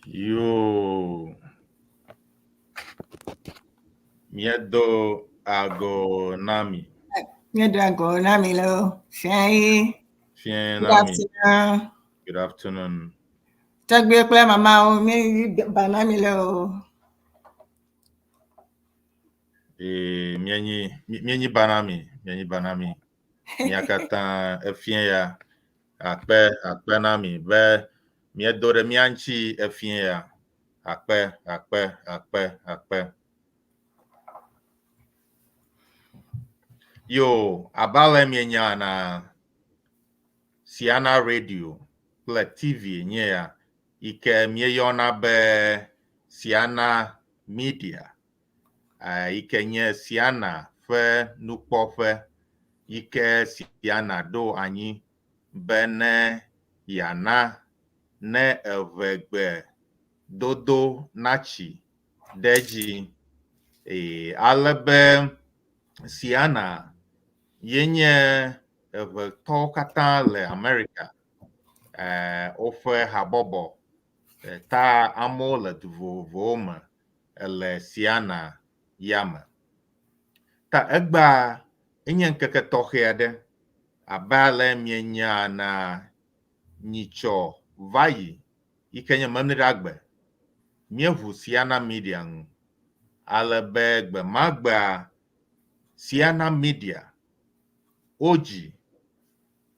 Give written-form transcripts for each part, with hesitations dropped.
Yo. Míedo ago na mi. Míedo ago na mi loo. Fiẽ. Fiẽ Good na mi. afternoon. Good afternoon. Tɔgbuiwo kple mamawo, míeyi ba na mi loo. Ee, míenyi míenyi ba na mi, míenyi ba na mi. Mía katã efiẽ ya akpe akpe na mi be míedo ɖe mía ŋuti efiẽ ya. Akpe akpe akpe akpe. Yo, abe ale mienya na Siana Radio kple TV nye ya yi ke míeyɔna be Siana Media yi ke nye Siana ƒe nukpɔƒe yi ke Siana ɖo anyi be ne yeana ne eŋegbe dodo natsi ɖe edzi. Eye ale be Siana ye nye eŋetɔwo katã le Amerika woƒe habɔbɔ ta amewo le du vovovowo me le Siana ya me. Ta egbea enye ŋkeke tɔxɛ aɖe abe ale mienya na nyitsɔ va yi yi ke nye Memleɖagbe míeʋu Siana Media ŋu ale be gbe ma gbea Siana Media wodzi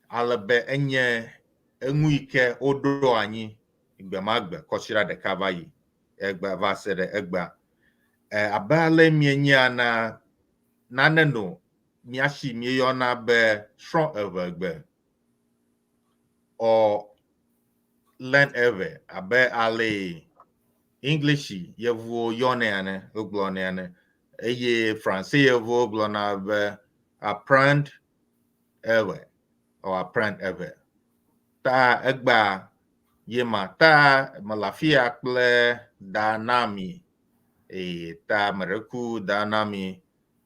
ale be enye enu yi ke woɖo anyi gbe ma gbe kɔsiɖa ɖeka va yi egbe va se ɖe egbea. E, abe ale mienya na nane no mía si míeyɔna be srɔ̃ eʋegbe or learn eʋe abe ale English yevuwo yɔnɛ ene, wogblɔnɛ ene eye Franse yevuwo gblɔna be apprendre eʋe or apprendre eʋe. Ta egbea ye ma ta mele afi ya kple Danami eye ta meɖeku Danami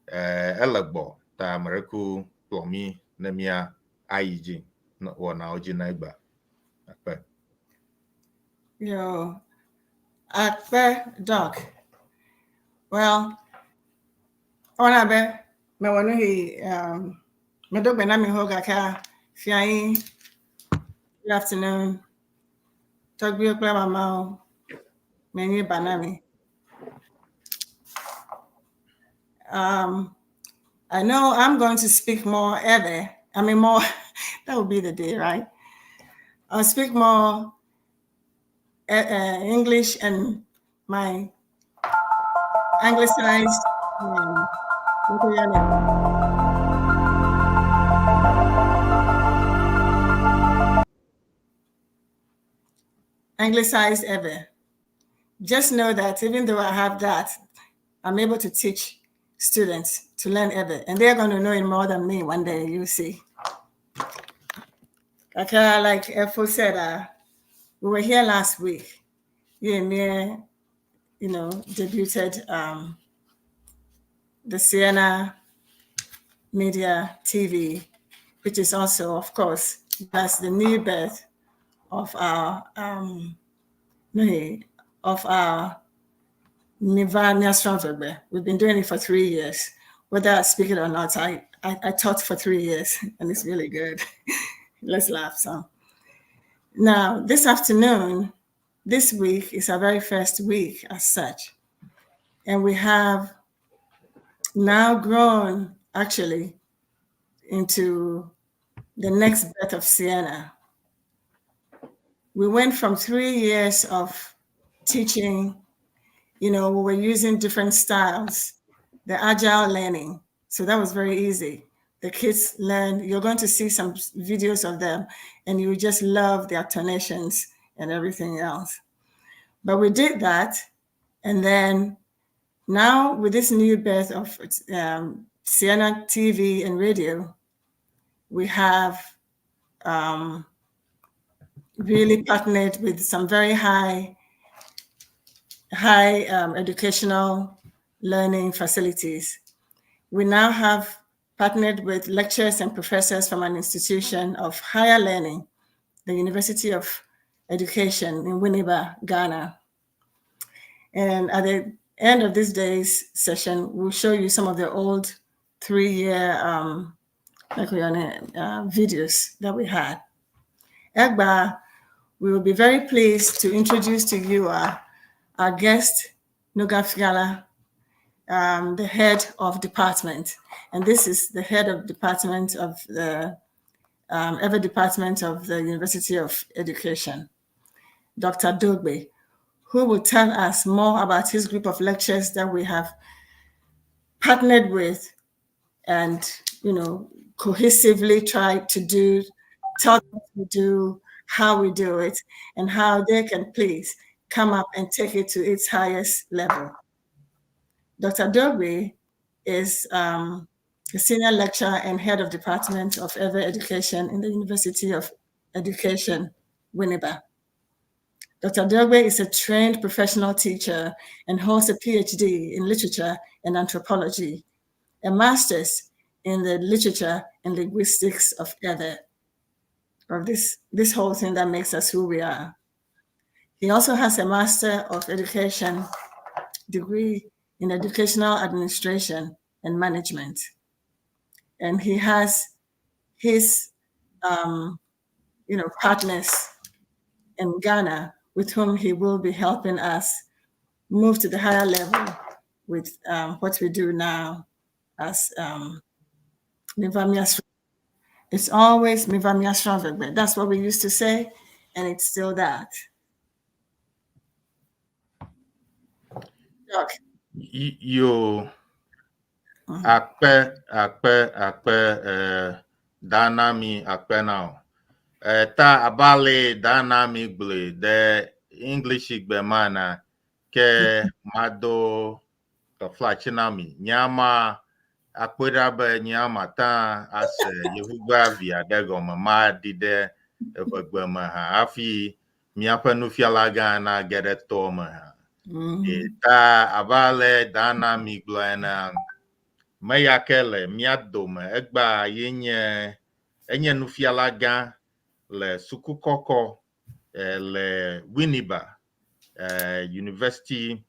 ele gbɔ ta meɖeku kplɔ mí ne mía ayi dzi wɔnawo dzi na egbea. Akpe. Yo. Akpe Doc. Well, ewɔna abe mewɔ nu yi medo gbe na mi ho gake fia yi. Good afternoon. Tɔgbuiwo kple mamawo. Menye ba na mi. I know I'm going to speak more Ewe. I mean, more, that would be the day, right? I'll speak more English and my anglicized what are Anglicized Ewe. Just know that even though I have that, I'm able to teach students to learn Ewe, and they're going to know it more than me one day, you see. Okay, like Efo said, we were here last week. You and me, debuted the Ceana Media TV, which is also, of course, that's the new birth of our Miva Miasranvegbe. We've been doing it for 3 years. Whether I speak it or not, I taught for 3 years, and it's really good. Let's laugh some. Now, this afternoon, this week is our very first week as such. And we have now grown, actually, into the next birth of Ceana. We went from 3 years of teaching, we were using different styles, the agile learning. So that was very easy. The kids learn, you're going to see some videos of them and you just love their tonations and everything else. But we did that. And then now with this new birth of Ceana TV and radio, we have really partnered with some very high educational learning facilities. We now have partnered with lecturers and professors from an institution of higher learning, the University of Education in Winneba, Ghana. And at the end of this day's session, we'll show you some of the old 3-year videos that we had. Egba, we will be very pleased to introduce to you our guest, Nugafiala, the head of department. And this is the head of department of the Ewe Department of the University of Education, Dr. Dogbe, who will tell us more about his group of lectures that we have partnered with and, cohesively tried to do, tell them to do, how we do it, and how they can please come up and take it to its highest level. Dr. Dogbe is a senior lecturer and head of Department of Ewe Education in the University of Education, Winneba. Dr. Dogbe is a trained professional teacher and holds a PhD in literature and anthropology, a master's in the literature and linguistics of Ewe, of this whole thing that makes us who we are. He also has a Master of Education degree in Educational Administration and Management. And he has his partners in Ghana with whom he will be helping us move to the higher level with what we do now as Miva. It's always Miva. That's what we used to say, and it's still that. Doc. Yo, akpe, akpe, akpe, danami akpe now. Ta abale danami gble de English gbe mana ke mado flachinami nyama akperabe nyama ta ase yevugba via de gome ma dide evegbe me ha afi miaƒe nufiala gã na ge ɖe tɔ me ha. Ta abale danami gblɔ ena me ya ke le mía dome egba ye nye enye nufiala gã le suku kɔkɔ le Winneba University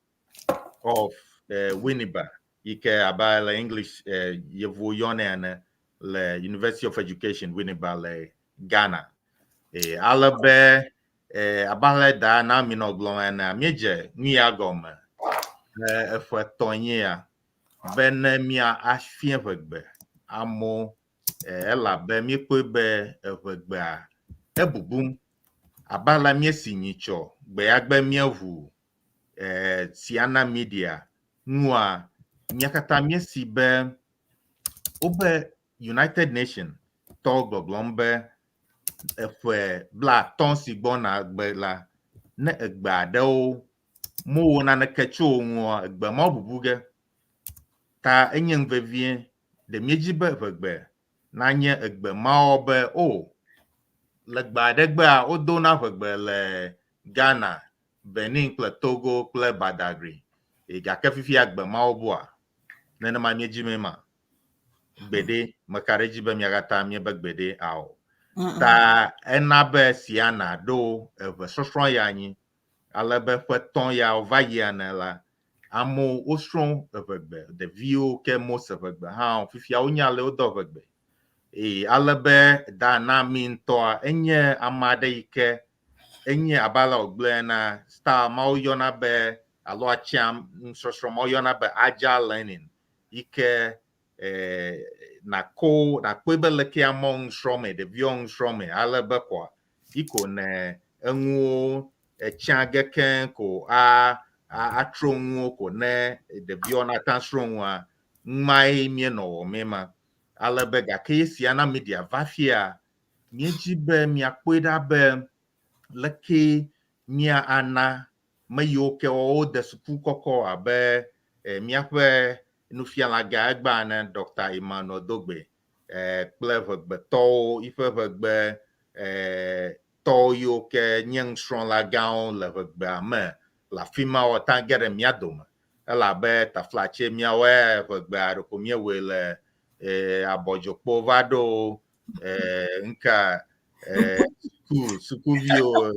of Winneba yi ke abe le English yevuwo yɔnɛ ene le University of Education Winneba le Ghana. Ale be abe ale da na mi nɔ gblɔm ene, míedze nu ya gɔme eƒe etɔ̃ nye ya be ne mía afia ʋegbe amewo elabe míekpɔe be eʋegbea ebubum abe ale míesi nyitsɔ gbe ya gbe míeʋu Siana Media nua mía katã míesi be wobe United Nation tɔwo gbɔgblɔm be eƒe 50 si gbɔna gbe la ne egbe aɖewo mewɔ naneke tso wo ŋua egbe mawo bubu ge ta enye nu vevie ɖe míedzi be ʋegbe nanye egbe mawo be o le gbe aɖe gbea wodona ʋegbe le Ghana, Benin kple Togo kple Badagry gake fifia gbe mawo bua nenema míedzi me ma gbeɖe meka ɖe edzi be mia katã míebe gbeɖe ao ta ena be Siana ɖo eʋe sɔsrɔ̃ ya anyi ale be ƒe etɔ̃ ya va yi ene la amewo wosrɔ̃ eʋegbe ɖeviwo ke mose ʋegbe hã fifia wonya ale wodɔ ʋegbe eye ale be da na mi ŋutɔa enye ame aɖe yi ke enye abe ale wògblɔe ena style mawo yɔna be alo atsya nusɔsrɔ̃ mawo yɔna be agile learning yi ke nàko nàkpɔe be leke amewo nu srɔ̃me ɖeviwo nu srɔ̃me ale be kɔa yi ko ne enuwo etsã ge keŋ ko a atrɔ nuwo ko ne ɖeviwo nata srɔ̃ nua numae míenɔ wɔmee ma ale be gake Siana Media va fia míedzi be míakpɔe ɖa be leke mía ana me yiwo ke wode suku kɔkɔ abe míaƒe nufialagã egbea ene Dr. Emmanuel Dogbe kple ʋegbetɔwo yiƒe ʋegbe tɔwo yiwo ke nye nusrɔ̃la gãwo le ʋegbea me le afi ma woate ge ɖe mía dome elabe taflatse míawoe ʋegbea ɖeko míewɔe le abɔdzokpo va ɖo ŋka sukuviwo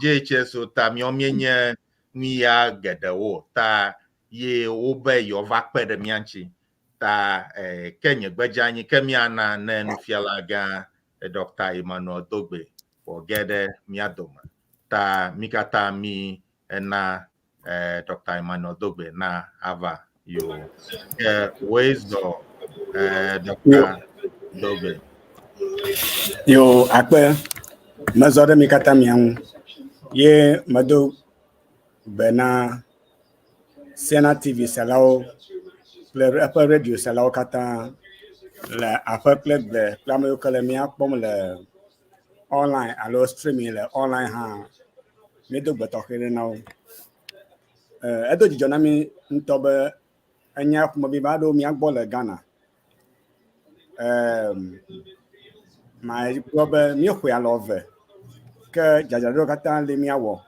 JHS ta míawo míenye nu ya geɖewo ta ye wobe yewoava kpe ɖe mía ŋuti ta ke nye gbedze anyi ke míana ne nufiala gã Dr. Emmanuel Dogbe wòge ɖe mía dome ta mí katã mí ena Dr. Emmanuel Dogbe na ava yo ke woe zɔ Dr. Dogbe. Yo akpe mezɔ ɖe mi katã mia ŋu ye medo gbe na Siana TV selawo kple eƒe radio selawo katã le aƒe kple gbe kple ame yiwo ke le mía kpɔm le online alo streaming le online hã míedo gbe tɔxɛ ɖe na wo. Edo dzidzɔ na mí ŋutɔ be enya ƒomevi va ɖo mía gbɔ le Ghana. Magblɔ be míexɔe alɔ eve ke dzadzraɖo katã li míawɔ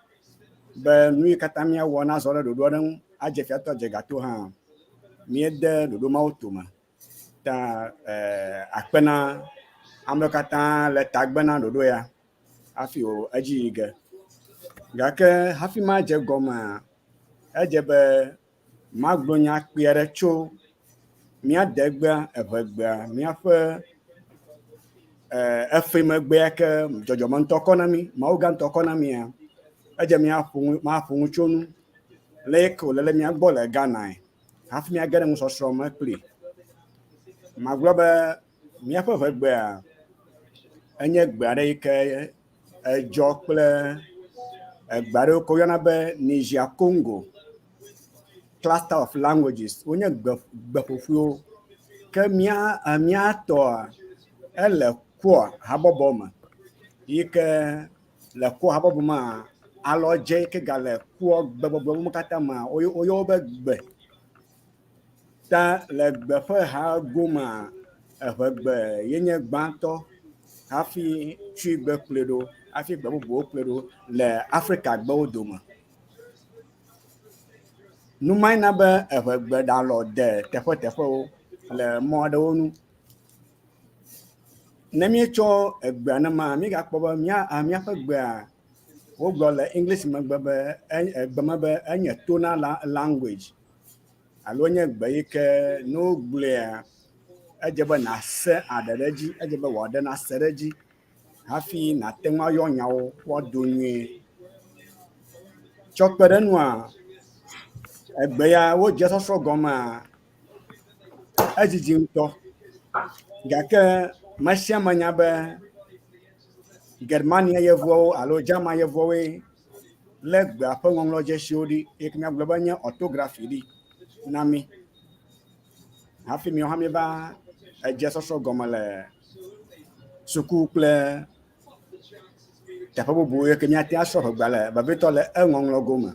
be nu yi katã míawɔ nazɔ ɖe ɖoɖo aɖe ŋu adze fiatɔ adze gato hã míede ɖoɖo mawo tome ta akpe na amewo katã le tagbe na ɖoɖo ya hafi wò edzi yi ge. Gake hafi madze gɔmea, edze be magblɔ nya kpui aɖe tso mía degbea, eʋegbea, míaƒe efemegbea ke dzɔdzɔme ŋutɔ kɔ na mí, Mawu gã ŋutɔ kɔ na mía. Edze míaƒo nu tso nu le yi ke wòle le mía gbɔ le Ghanae hafi míage ɖe nusɔsrɔ̃ me kpli. Magblɔ be míaƒe ʋegbea enye gbe aɖe yi ke edzɔ kple egbe aɖewo ke woyɔna be Niger Congo cluster of languages. Wonye gbe gbeƒoƒuiwo. Ke mía mía tɔa ele Kwa habɔbɔ me yi ke le Kwa habɔbɔ mea alɔdze yi ke gale Kwa gbegbɔgblɔ me katã mea woyɔ wo be gbe. Ta le gbe ƒe ha gomea eʋegbe ye nye gbãtɔ hafi Twigbe kplɔe ɖo hafi gbe bubuwo kplɔe ɖo le Afrika gbewo dome. Nu mae na be eʋegbe ɖalɔ de teƒeteƒewo le mɔ aɖewo nu. Ne míetsɔ egbea nema, míegakpɔ be mía míaƒe gbea Wogblɔ le English megbe be egbe me be enye tonal language alo enye gbe yi ke ne wogblɔea edze be nàse aɖe ɖe edzi, edze be wò aɖe nase ɖe edzi hafi nàte ŋu ayɔ nyawo woado nyuie. Tsɔ kpe ɖe enua, egbe ya wodze sɔsrɔ̃ gɔmea, edzidzi ŋutɔ gake me sia ame nya be Germania yevuawo alo German yevuawoe lé gbea ƒe ŋɔŋlɔdzesiwo ɖi yi ke míagblɔ be nye orthography ɖi na mí. Hafi míawo hã míeva edze sɔsrɔ̃ gɔme le suku kple teƒe bubu yi ke míate ŋu asrɔ̃ ʋegbea le vevitɔ le eŋɔŋlɔ gome.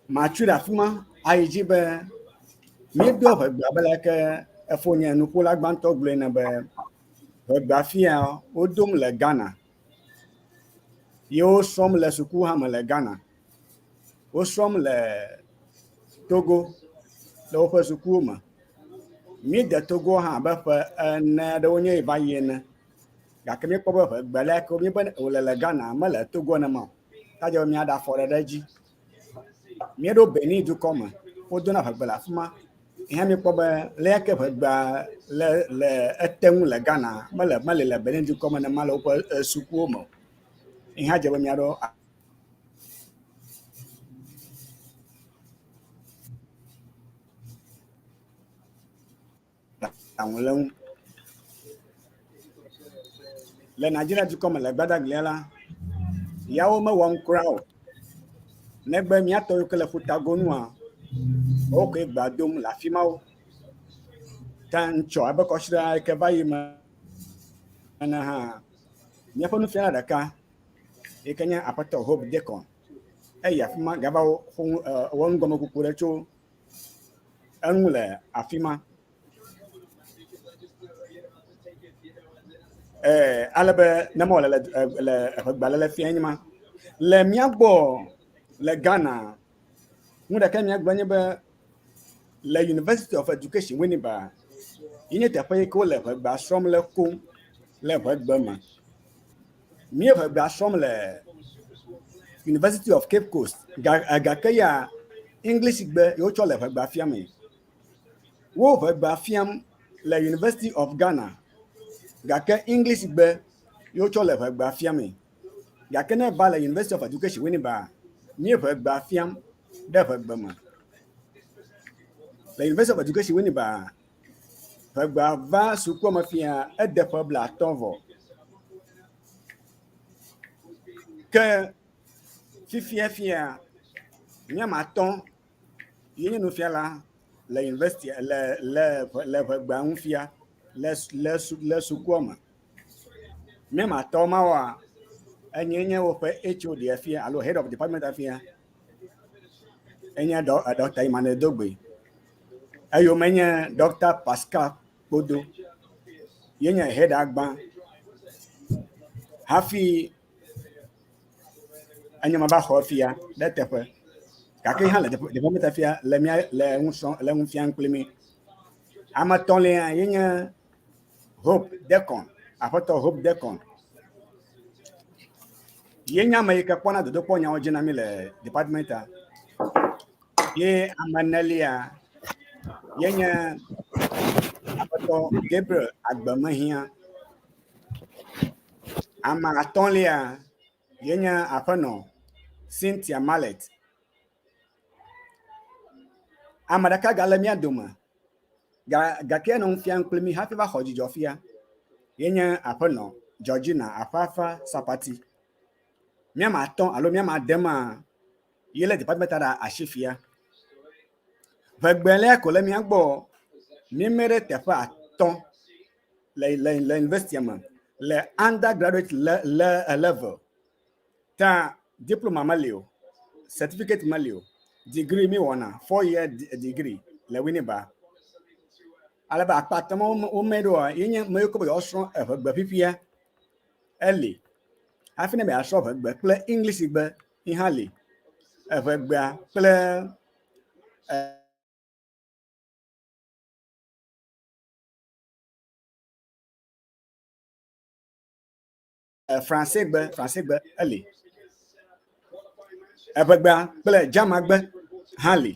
Matsui ɖe afi ma ayi dzi be míedoa ʋegbea be leke efonye nuƒola gbãtɔ gblɔe ene be ʋegbea fia wodom le Ghana ye wosrɔ̃m le suku hã me le Ghana. Wosrɔ̃m le Togo le woƒe sukuwo me. Míede Togo hã abe ƒe ene aɖewo nye va yi ene gake míekpɔ be ʋegbe le ke míebe wòle le Ghana mele Togo nenema o. Ta dze be míaɖe afɔ ɖe ɖe edzi. Míeɖo Benin dukɔ me, wodona ʋegbe le afi ma. Ye míekpɔ be lé ke ʋegbea le le ete ŋu le Ghana mele mele le Benin dukɔ me nenema le woƒe sukuwo me o. Ye hã dze be míaɖo aɖaŋu le eŋu. Le Nigeria dukɔ me le gbadaglia la, yawo mewɔm kura o. Negbe mía tɔ yiwo ke le ƒutagonua, woawo koe gbea dom le afi mawo. Ta ŋtsɔ abe kɔsiɖa yi ke va yi me ene hã, míaƒe nufiala ɖeka yi ke nye Aƒetɔ Hope Deacon, eyi afi ma gava ƒo nu wɔ nugɔmekuku ɖe tso eŋu le afi ma. Ee, ale be ne mewɔ le le eʋegbalẽle fia nye ma. Le mía gbɔ le Ghana, nu ɖeka míagblɔ nye be le University of Education Winneba ye nye teƒe yi ke wole ʋegbea srɔ̃m le koŋ le ʋegbe me. Mía ʋegbea srɔ̃m le University of Cape Coast gake ya English gbe ye wotsɔ le ʋegbea fiamee. Wo ʋegbea fiam le University of Ghana gake English gbe ye wotsɔ le ʋegbea fiamee. Gake ne eva le University of Education Winneba, mía ʋegbea fiam ɖe ʋegbe me. Le University of Education Winneba, ʋegbea va sukua me fia ede ƒe 50 vɔ. Ke fifia fia, mía ame atɔ̃ ye nye nufiala le university le le le ʋegbea ŋu fia le le le sukua me. Mía ame atɔ̃ mawoa, enye nye woƒe HOD fia alo head of department fia. Enye Dr. Emmanuel Dogbe. Eyome nye Dr. Pascal Kpodo. Ye nye head agbã. Hafi enye meva xɔ fia ɖe teƒe. Gake hã le department fia le mía le ŋu srɔ̃ le ŋu fiam kpli mí. Ame etɔ̃lia ye nye Hope Deacon, aƒetɔ Hope Deacon. Ye nye ame yi ke kpɔna dodokpɔ nyawo dzi na mí le departmenta. Ye ame enelia ye nye aƒetɔ Gabriel Agbemehia. Ame atɔ̃lia ye nye aƒenɔ Cynthia Mallet. Ame ɖeka gale mía dome ga gake enɔ nu fiam kpli mí hafi va xɔ dzidzɔ fia. Ye nye aƒenɔ Georgina Aƒeafa Sapati. Mía ame atɔ̃ alo mía ame ade ma ye le department ɖe asi fia. Ʋegbe lea ko le mía gbɔ míeme ɖe teƒe atɔ̃ le le le university me le undergraduate le le level. Ta diploma meli o, certificate meli o, degree mi wɔna, 4 year degree le Winneba. Ale be akpa atɔ̃ ma wome ɖoa, ye nye ame yiwo ke be yewoasrɔ̃ eʋegbe fifia eli. Hafi ne be yeasrɔ̃ ʋegbe kple English gbe yi hã li. Eʋegbea kple Fransegbe, Fransegbe eli. Eʋegbea kple Dzamagbe hã li.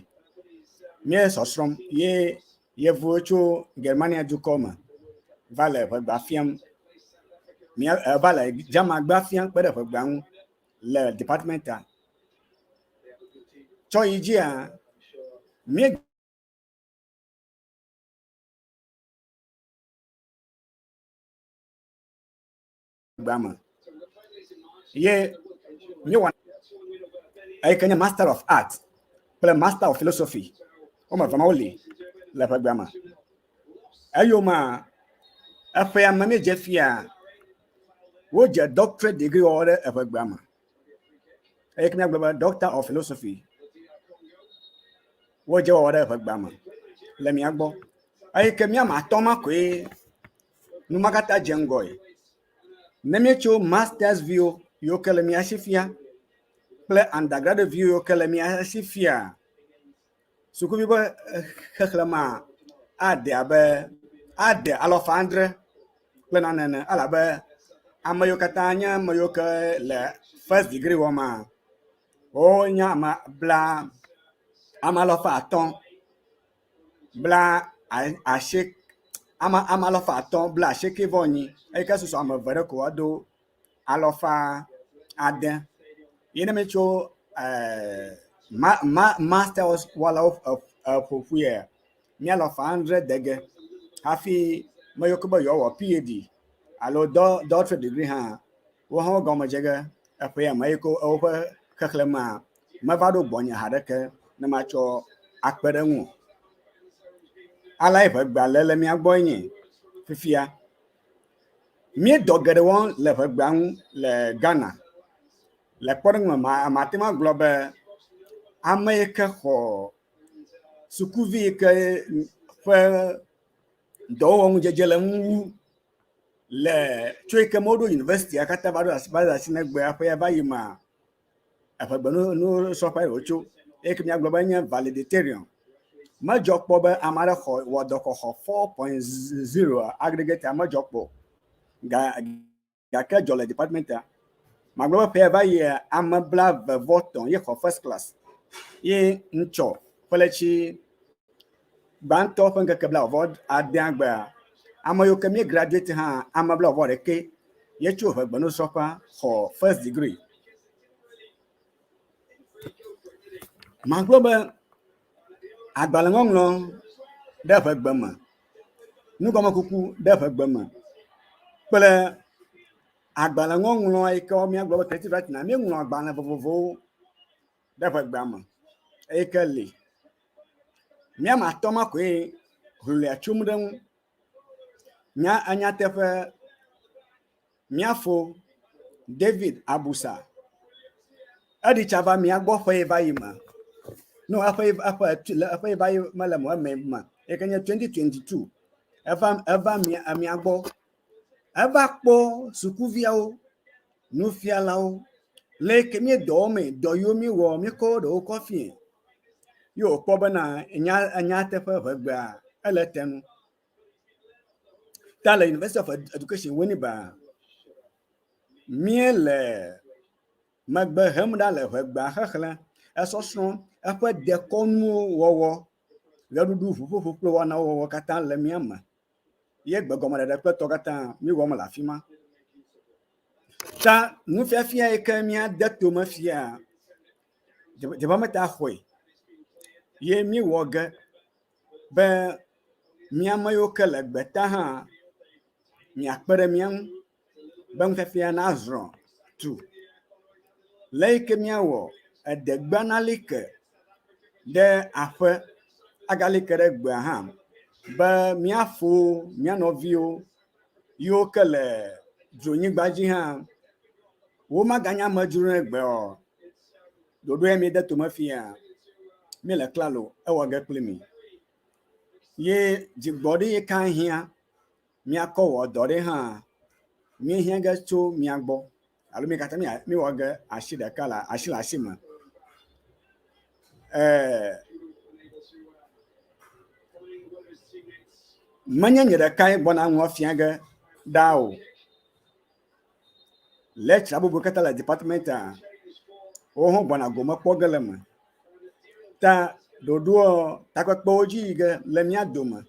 Mía sɔsrɔ̃m ye yevuwo tso Germania dukɔ me va le ʋegbea fiam. Mía va le Dzamagbea fiam kpe ɖe ʋegbea ŋu le departmenta. Tsɔ yi dzia, mía gbea me ye míewɔ eyi ke nye Master of Art kple Master of Philosophy. Wɔme eve ma woli le ƒegbea me. Eyomea eƒea me míedze fia wodze doctorate degree wɔwɔ ɖe eƒegbea me. Eye ke míagblɔ be Doctor of Philosophy wodze wɔwɔ ɖe eƒegbea me le mía gbɔ. Eyi ke míame atɔ̃ ma koe nu ma katã dze ŋgɔe. Ne míetso masters viwo yiwo ke le mía si fia kple undergraduate viwo yiwo ke le mía si fia, sukuvi ƒe xexlẽmea ade abe ade alafa adre kple nane ene elabe ame yiwo katã nye ame yiwo ke le first degree wɔma wonye ame bla ame alafa atɔ̃ bla asieke ame ame alafa atɔ̃ bla asieke vɔ enyi eyi ke susɔ ame eve ɖe ko woado alafa ade. Ye ne míetso ma ma masters wɔlawo ƒoƒuia, mía alafa adre de ge hafi ame yiwo ke be yewoawɔ PhD alo doctorate degree hã wo hã wo gɔme dze ge eƒe ya me eyi ke woƒe xexlẽmea meva ɖo gbɔnye haɖeke ne matsɔ akpe ɖe eŋu o. Aleae ʋegbea le le mía gbɔe nye fifia. Míedɔ geɖe wɔm le ʋegbea ŋu le Ghana. Le kpɔɖeŋu me, mate ŋu agblɔ be ame yi ke xɔ sukuvi yi ke ƒe dɔwɔwɔ ŋudzedze le ŋu wu le tso yi ke me woɖo yunivɛsitia katã va ɖo asi va ɖo asi ne egbea ƒe ya va yi mea, eʋegbe nu nusrɔ̃ƒe wòtso eye ke míagblɔ be enye valedictorian. Medzɔ kpɔ be ame aɖe xɔ wɔ dɔ kɔ xɔ 4.0 aggregate medzɔ kpɔ o. Ga gake dzɔ le departmentia. Magblɔ be ƒe ya va yia ame blaeve vɔ tɔ̃ ye xɔ first class ye ŋtsɔ ƒe gbãtɔ ƒe ŋkeke blaeve vɔ adea gbea ame yiwo ke mí graduate hã ame blaeve vɔ ɖekɛ ye tso ʋegbenusrɔ̃ƒea xɔ first degree. Magblɔ be agbalẽŋɔŋlɔ ɖe ʋegbe me, nugɔmekuku ɖe ʋegbe me kple agbalẽŋɔŋlɔ yi ke míagblɔ be creative writing míeŋlɔ agbalẽ vovovowo ɖe ʋegbea me eyi ke li. Míame atɔ̃ ma koe hlɔ̃lia tsom ɖe ŋu. Nya enyateƒe míafo David Abusa eɖi tsa va mía gbɔ ƒe yi va yi me. No eƒe eƒe le eƒe yi va yi mele mo eme me yi ke nye 2022 eva eva mía mía gbɔ. Eva kpɔ sukuviawo, nufialawo le yi ke míedɔ wɔmee, dɔ yiwo míewɔ míekɔ ɖewo kɔ fiɛ ye wòkpɔ bena nya nyateƒe ʋegbea ele te nu. Ta le University of Education Winneba, míele megbe hem ɖa le ʋegbea xexlẽ, esɔsrɔ̃, eƒe dekɔnuwo wɔwɔ, ɣeɖuɖu, ʋuƒoƒo kple wɔnawo wɔwɔ katã le mía me. Ye gbegɔmeɖeɖe kple tɔ katã míewɔm le afi ma. Ta nufiafia yi ke míade tome fia department xɔe ye míewɔ ge be mía ame yiwo ke le gbeta hã miakpe ɖe mía ŋu be nufiafia nazrɔ̃ tu. Le yi ke míawɔ edegbea nali ke ɖe aƒe agali ke ɖe gbea hã be míafo mía nɔviwo yiwo ke le dzronyigba dzi hã womaganye amedzro ne gbe o. Ɖoɖo ya míede tome fia míele klalo ewɔ ge kpli mi. Ye dzigbɔɖi yi ka hiã míakɔ wɔ dɔ ɖe hã míehiã ge tso mía gbɔ alo mí katã míewɔ ge asi ɖeka le asi le asi me. Menye nye ɖekae gbɔna nua fia ge ɖaa o. Lecturer bubu katã le departmentia, wohã gbɔna gome kpɔ ge le eme. Ta ɖoɖoɔ takpekpewo dzi yi ge le mía dome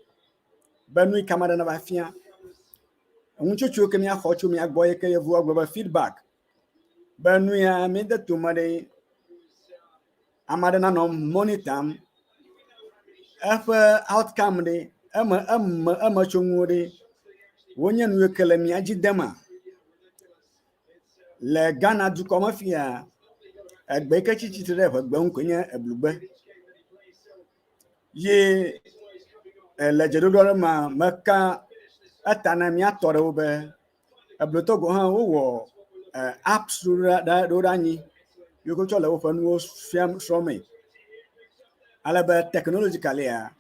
be nu yi ke ame aɖe nava fia. Enutsotso ke míaxɔ tso mía gbɔ yi ke yevuwo agblɔ be feedback be nu ya míede tome ɖe ame aɖe nanɔ monitor eƒe outcome ɖe eme eme emetsonuwo ɖe wonye nu yi ke le mía dzi dema. Le Ghana dukɔ me fia, egbe yi ke tsi tsitre ɖe ŋegbe ŋu koe nye eblugbe. Ye le dzeɖoɖo aɖe mea, meka eta na mía tɔ ɖewo be eblutɔ gɔ̃ hã wowɔ apps ɖo ɖe anyi yi ke wotsɔ le woƒe nuwo fiam srɔ̃mee. Ale be technologicalia,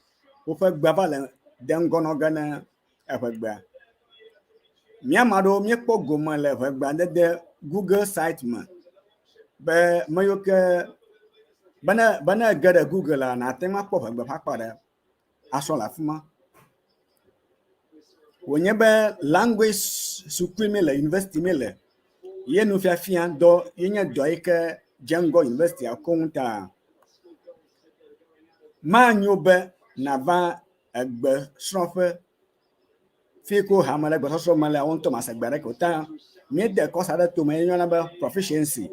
woƒe gbea va le de ŋgɔ nɔ ge ne eŋegbea. Mía ame aɖewo míekpɔ gome le ŋegbea dede Google site me be me yiwo ke bene bene ege ɖe Google la, nàte ŋu akpɔ ŋegbe ƒe akpa ɖe asrɔ̃ le afi ma. Wònye be language sukue míele, yunivɛsiti míele ye nufiafia dɔ ye nye dɔ yi ke dze ŋgɔ yunivɛsitia koŋ ta manyo be nàva egbesrɔ̃ƒe fi yi ke hame le gbesɔsrɔ̃ me le wo ŋutɔ mase gbe aɖeke o ta míede kɔsa ɖe tome ye yɔna be proficiency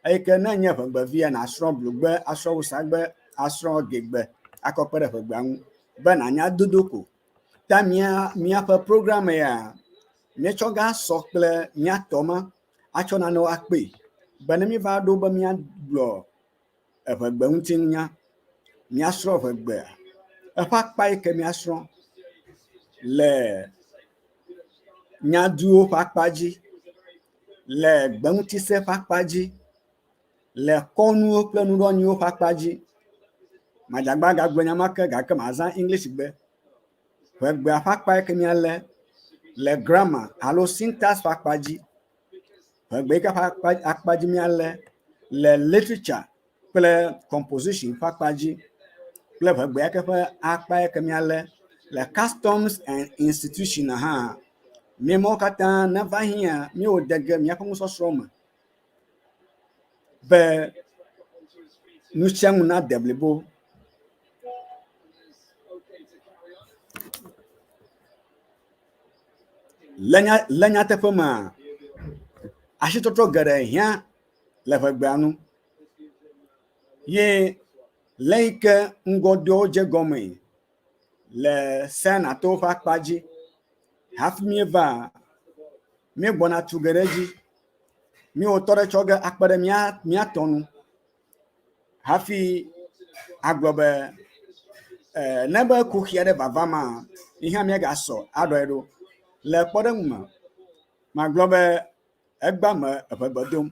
eyi ke ne enye ʋegbevia nàsrɔ̃ blugbe, asrɔ̃ wusagbe, asrɔ̃ gegbe akɔ kpe ɖe ʋegbea ŋu be nànya dodo ko. Ta mía míaƒe program ya míetsɔ ga sɔ kple mía tɔ ma atsɔ nanewo akpee be ne míeva ɖo be míagblɔ eʋegbe ŋuti nunya, míasrɔ̃ ʋegbea eƒe akpa yi ke míasrɔ̃ le nyaduwo ƒe akpa dzi, le gbeŋutise ƒe akpa dzi, le kɔnuwo kple nuɖoanyiwo ƒe akpa dzi. Madzagba gagblɔ nya ma ke gake mazã English gbe. Ʋegbea ƒe akpa yi ke míalé le grammar alo syntax ƒe akpa dzi. Ʋegbe yi ke ƒe akpa dzi míalé le literature kple composition ƒe akpa dzi kple ʋegbe yi ke ƒe akpa yi ke míalé le customs and institution hã. Míemawo katã neva hiã míewɔ de ge míaƒe nusɔsrɔ̃ me be nu sia nu nade blibo. Le nya le nyateƒe mea, asitɔtrɔ geɖe hiã le ʋegbea nu ye le yi ke ŋgɔdoawo dze gɔmee le Senatɔwo ƒe akpa dzi hafi míeva míegbɔna tu ge ɖe edzi. Míewɔ tɔ ɖe tsɔ ge akpe ɖe mía mía tɔ nu hafi agblɔ be e ne be kuxi aɖe vava ma yi hã míagasɔ aɖɔe ɖo. Le kpɔɖeŋu me, magblɔ be egbea me eŋegbe dom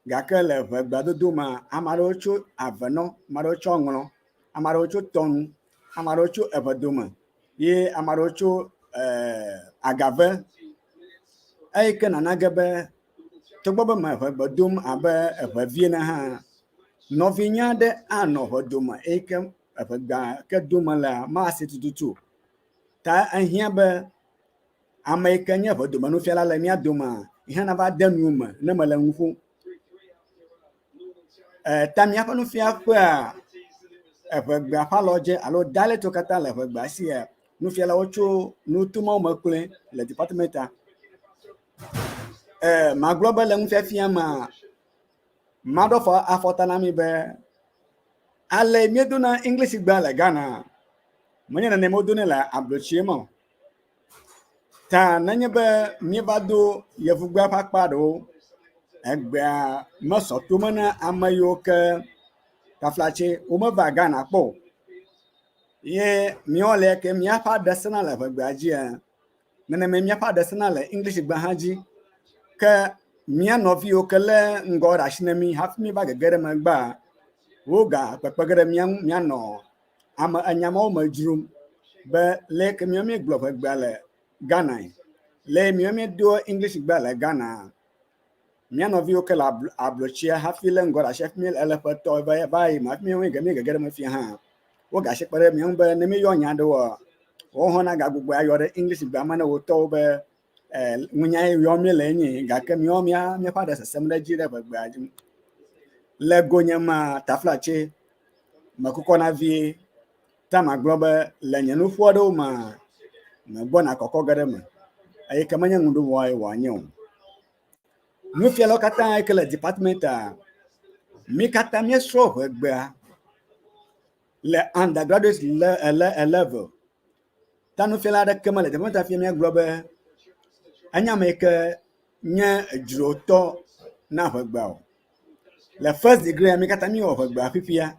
gake le ŋegbea dodo mea, ame aɖewo tso avenɔ, ame aɖewo tso ŋlɔ, ame aɖewo tso tɔnu, ame aɖewo tso eŋedome ye ame aɖewo tso e agave. Eyi ke nana ge be togbɔ be me ŋegbe dom abe eŋevi ene hã, nɔvinye aɖe anɔ ŋedome eyi ke eŋegbea ke dom melea mase tututu o. Ta ehiã be ame yi ke nye ŋedomenufiala le mía domea, yi hã nava de nu me ne mele nu ƒom. E ta míaƒe nufiaƒea, eŋegbea ƒe alɔdze alo dialectwo katã le eŋegbea sia, nufialawo tso nuto mawo me kloe le departmentia. E magblɔ be le nufiafia mea, maɖo afɔ afɔta na mi be ale míedona English gbea le Ghana, menye nenema wodonɛ le ablotsie me o. Ta nenye be míeva do yevugbea ƒe akpa ɖewo, egbea mesɔ tome na ame yiwo ke taflatse womeva Ghana kpɔ o. Ye míawo le ke míaƒe aɖe sena le ʋegbea dzia, nenema míaƒe aɖe sena le English gbe hã dzi. Ke mía nɔviwo ke lé ŋgɔ ɖe asi na mí hafi míeva gege ɖe megbea, woga kpekpe ge ɖe mía ŋu míanɔ ame enya mawo me dzrom be leke míawo míegblɔ ʋegbea le Ghana, le míawo míedoa English gbea le Ghana. Mía nɔviwo ke le ablotsia hafi lé ŋgɔ ɖe asi hafi míele ele ƒe tɔ va va yi me hafi míawo míege ɖe eme fia hã. Wogasi kpe ɖe mía ŋu be ne míeyɔ nya ɖewoa, woawo hã nagagbugbɔe ayɔ ɖe English gbea me ne wo tɔwo be Nunya yi yɔm míele enye gake míawo mía míaƒe aɖe sesem ɖe edzi ɖe ʋegbea dzi. Le gonye mea, taflatse mekukɔna vie ta magblɔ be le nye nuƒo aɖewo mea, megbɔna kɔkɔ ge ɖe eme eye ke menye ŋuɖowɔe wòanye o. Nufialawo katã yi ke le departmentia, mí katã míesrɔ̃ ʋegbea le undergraduate le, le, level. Ta nufiala aɖeke mele departmentia fia míagblɔ be enye ame yi ke nye dzrotɔ na ʋegbea o. Le first degree mí katã míewɔ ʋegbea fifia.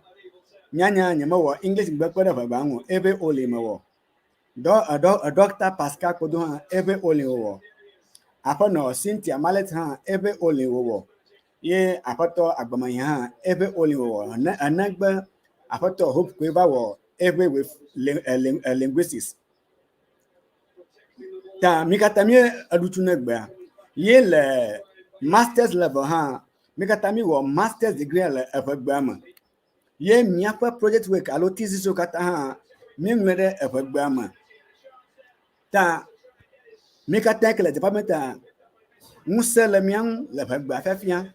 Nyanya nyemewɔ English gbe kpe ɖe ʋegbea ŋu o, eve only mewɔ. Dɔ, dɔ, Dɔkta Pascal Kodo hã eve only wòwɔ. Aƒenɔ Cynthia Mallet hã eve only wòwɔ. Ye aƒetɔ Agbemehi hã eve only wòwɔ. Ene, enegbe aƒetɔ Hope koe va wɔ eve with linguistics. Ta mí katã mí eɖu tu ne gbea. Ye le masters level hã, mí katã míwɔ masters degree le eʋegbea me. Ye míaƒe project work alo thesis wo katã hã míeŋlɔe ɖe eʋegbea me. Ta mí katã ke le departmentia, ŋusẽ le mía ŋu le ʋegbea fiafia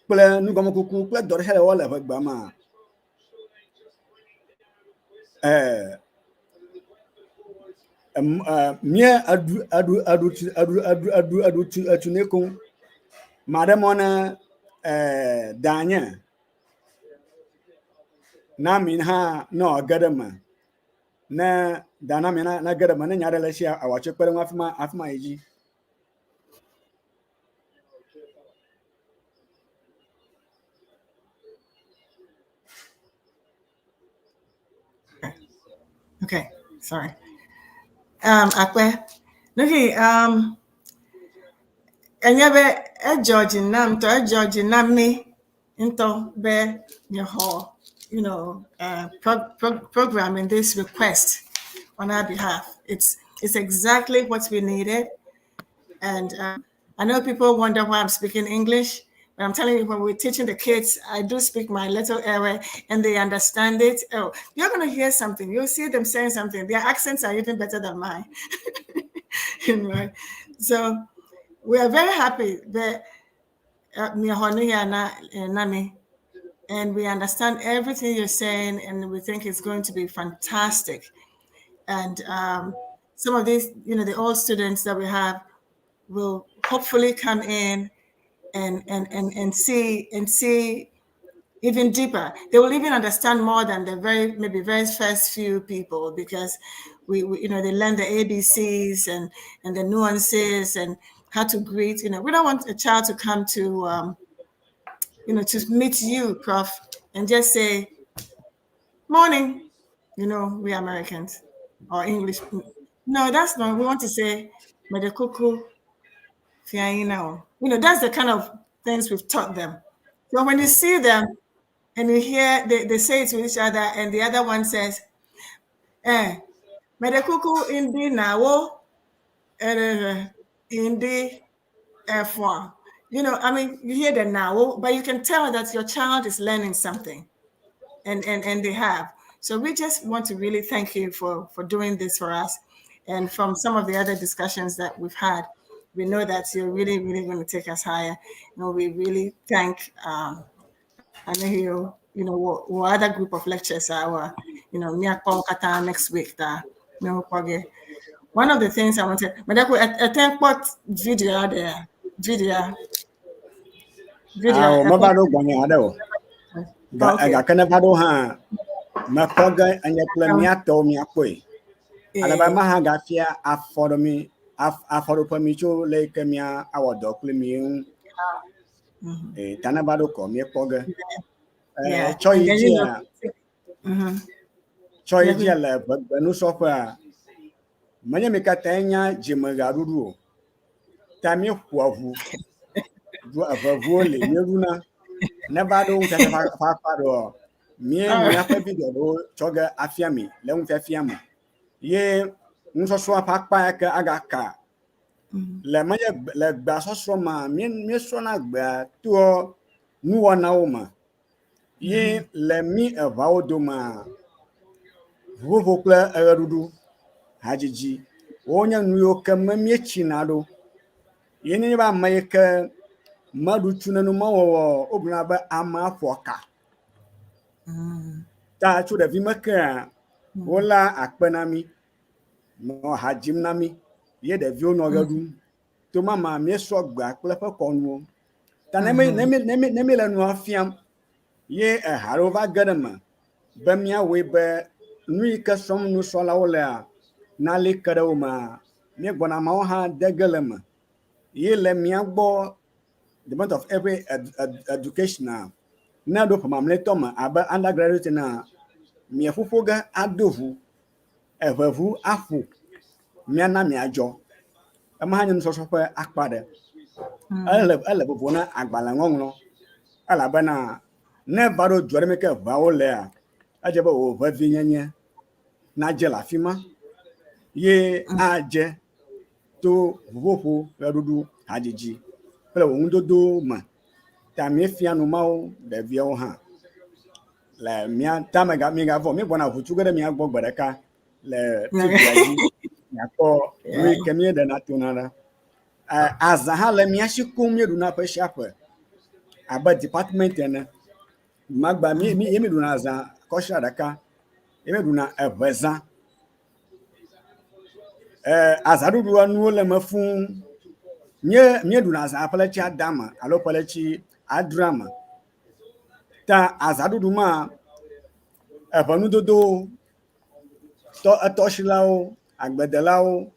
kple nugɔmekuku kple dɔ ɖe sia ɖe wɔwɔ le ʋegbea mea. Mía eɖu eɖu eɖu eɖu eɖu eɖu eɖu tu etu nɛ koŋ. Maɖe mɔ ne danye na mi hã ne wòage ɖe eme. Ne da na mi nage ɖe eme ne nya aɖe le esia wòatsɔ kpe ɖe eŋu hafi ma hafi mayi dzi. Okay, sorry. Akpe. Okay, enye be edzɔ dzi nam ŋutɔ, edzɔ dzi na mí ŋutɔ be míexɔ, program in this request on our behalf. It's exactly what we needed. And I know people wonder why I'm speaking English, but I'm telling you, when we're teaching the kids, I do speak my little Ewe and they understand it. Oh, you're going to hear something. You'll see them saying something. Their accents are even better than mine. Right? So we are very happy that Nami, and we understand everything you're saying, and we think it's going to be fantastic. And some of these, the old students that we have will hopefully come in and see even deeper. They will even understand more than the very maybe very first few people because we they learn the ABCs and the nuances and how to greet. We don't want a child to come to to meet you, Prof, and just say, "Morning." We Americans or English. No, that's not. We want to say, "Medekuku fiaina." That's the kind of things we've taught them. So when you see them and you hear they say it to each other, and the other one says, "Medekuku indi nawo, indi F1." I mean, you hear the now, but you can tell that your child is learning something, and they have. So we just want to really thank you for doing this for us. And from some of the other discussions that we've had, we know that you're really, really going to take us higher. And we really thank I know what other group of lectures are, next week that one of the things I wanted, but I think what video there, video, video. Awo meva ɖo gbɔnye haɖe o. Gake ne va ɖo hã, mekpɔ ge enye kple mía tɔwo míakpɔe. Alebe ma hã gafia afɔ ɖe mi, afɔɖoƒe mi tso le yi ke mía awɔ dɔ kple mi ŋu. Ta ne va ɖo kɔ míekpɔ ge. Tsɔ yi dzia, tsɔ yi dzia le ʋegbenusrɔ̃ƒea, menye mi katãe nya dzimeɣaɖuɖu o. Ta míeƒoa ʋu, ɖu eʋeʋuwo li míeɖuna. Ne va ɖo ŋufiafia ƒe akpa ɖewoa, mía míaƒe video ɖewo tsɔ ge afia mi le ŋufiafia me. Ye nusɔsrɔ̃a ƒe akpa ya ke agaka le menye le gbea sɔsrɔ̃ mea, míesrɔ̃na gbea toa nuwɔnawo me. Ye le mí eʋeawo domea, ʋuƒoƒo kple eɣeɖuɖu, hadzidzi. Wonye nu yiwo ke me míetsina ɖo. Ye nenye be ame yi ke meɖu tsu nenumewɔwɔ o, wogblɔna be amea ƒo aka. Ta tso ɖevime kea, woléa akpe na mí, nɔ ha dzim na mí ye ɖeviwo nɔ ɣe ɖum. To mama míesrɔ̃ gbea kple eƒe kɔnuwo. Ta ne mí ne mí ne mí ne míele nua fiam ye eha aɖewo va ge ɖe eme be míawɔe be nu yi ke srɔ̃m nusrɔ̃lawo lea nali ke ɖe wo mea, míegbɔna ameawo hã de ge le eme. Ye le mía gbɔ Department of Every ed, ed, Education ne ɖo ƒe mamlɛtɔ me abe undergraduate enea, mieƒoƒo ge ado ʋu, eʋe ʋu aƒo, míana miadzɔ. Ema hã nye nusɔsrɔ̃ ƒe akpa ɖe. Ele ele vovo na agbalẽ ŋɔŋlɔ elabena ne eva ɖo du aɖe me ke ʋeawo lea, edze be wò ʋevinyenye nadze le afi ma ye adze to ʋuƒoƒo, ɣeɖuɖu, hadzidzi kple wò nudodowo me. Ta míefia nu mawo ɖeviawo hã. Le mía ta mega migavɔ̃ o, míegbɔna ʋu tu ge ɖe mía gbɔ gbe ɖeka le TV-a dzi miakpɔ nu yi ke míeɖena tona ɖa. Azã hã le mía si koŋ míeɖuna ƒe sia ƒe abe department ene. Magba mí mí ye míeɖuna azã kɔsiɖa ɖeka ye míeɖuna eve zã. Azãɖuɖua nuwo le eme fũu. Mía míeɖuna azã ƒe ɣleti ade me alo ƒe ɣleti adrea me. Ta azãɖuɖu ma eʋe nudodowo, tɔ etɔsilawo, agbledelawo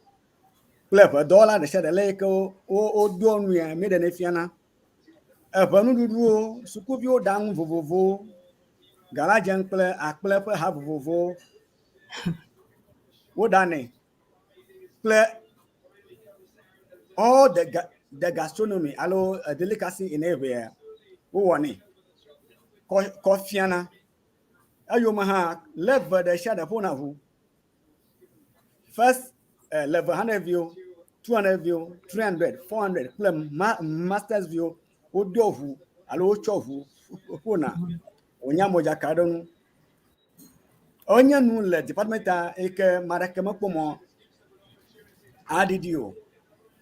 kple eʋedɔwɔla ɖe sia ɖe le yi ke wo wodoa nu ya míeɖenɛ fiana. Eʋe nuɖuɖuwo, sukuviwo ɖaa nu vovovowo, galadze kple akple ƒe ha vovovowo woɖanɛ kple all the ga the gastronomy alo delicacy in Eʋea wowɔnɛ kɔ kɔ fiana. Eyome hã level ɖe sia ɖe ƒona ʋu. First level 100 viwo, 200 viwo, 300, 400 kple ma masters viwo wodoa ʋu alo wotsɔ ʋu ƒona wònye modzaka ɖe nu. Enye nu le department yi ke ame aɖeke mekpɔ mɔ aɖiɖi o.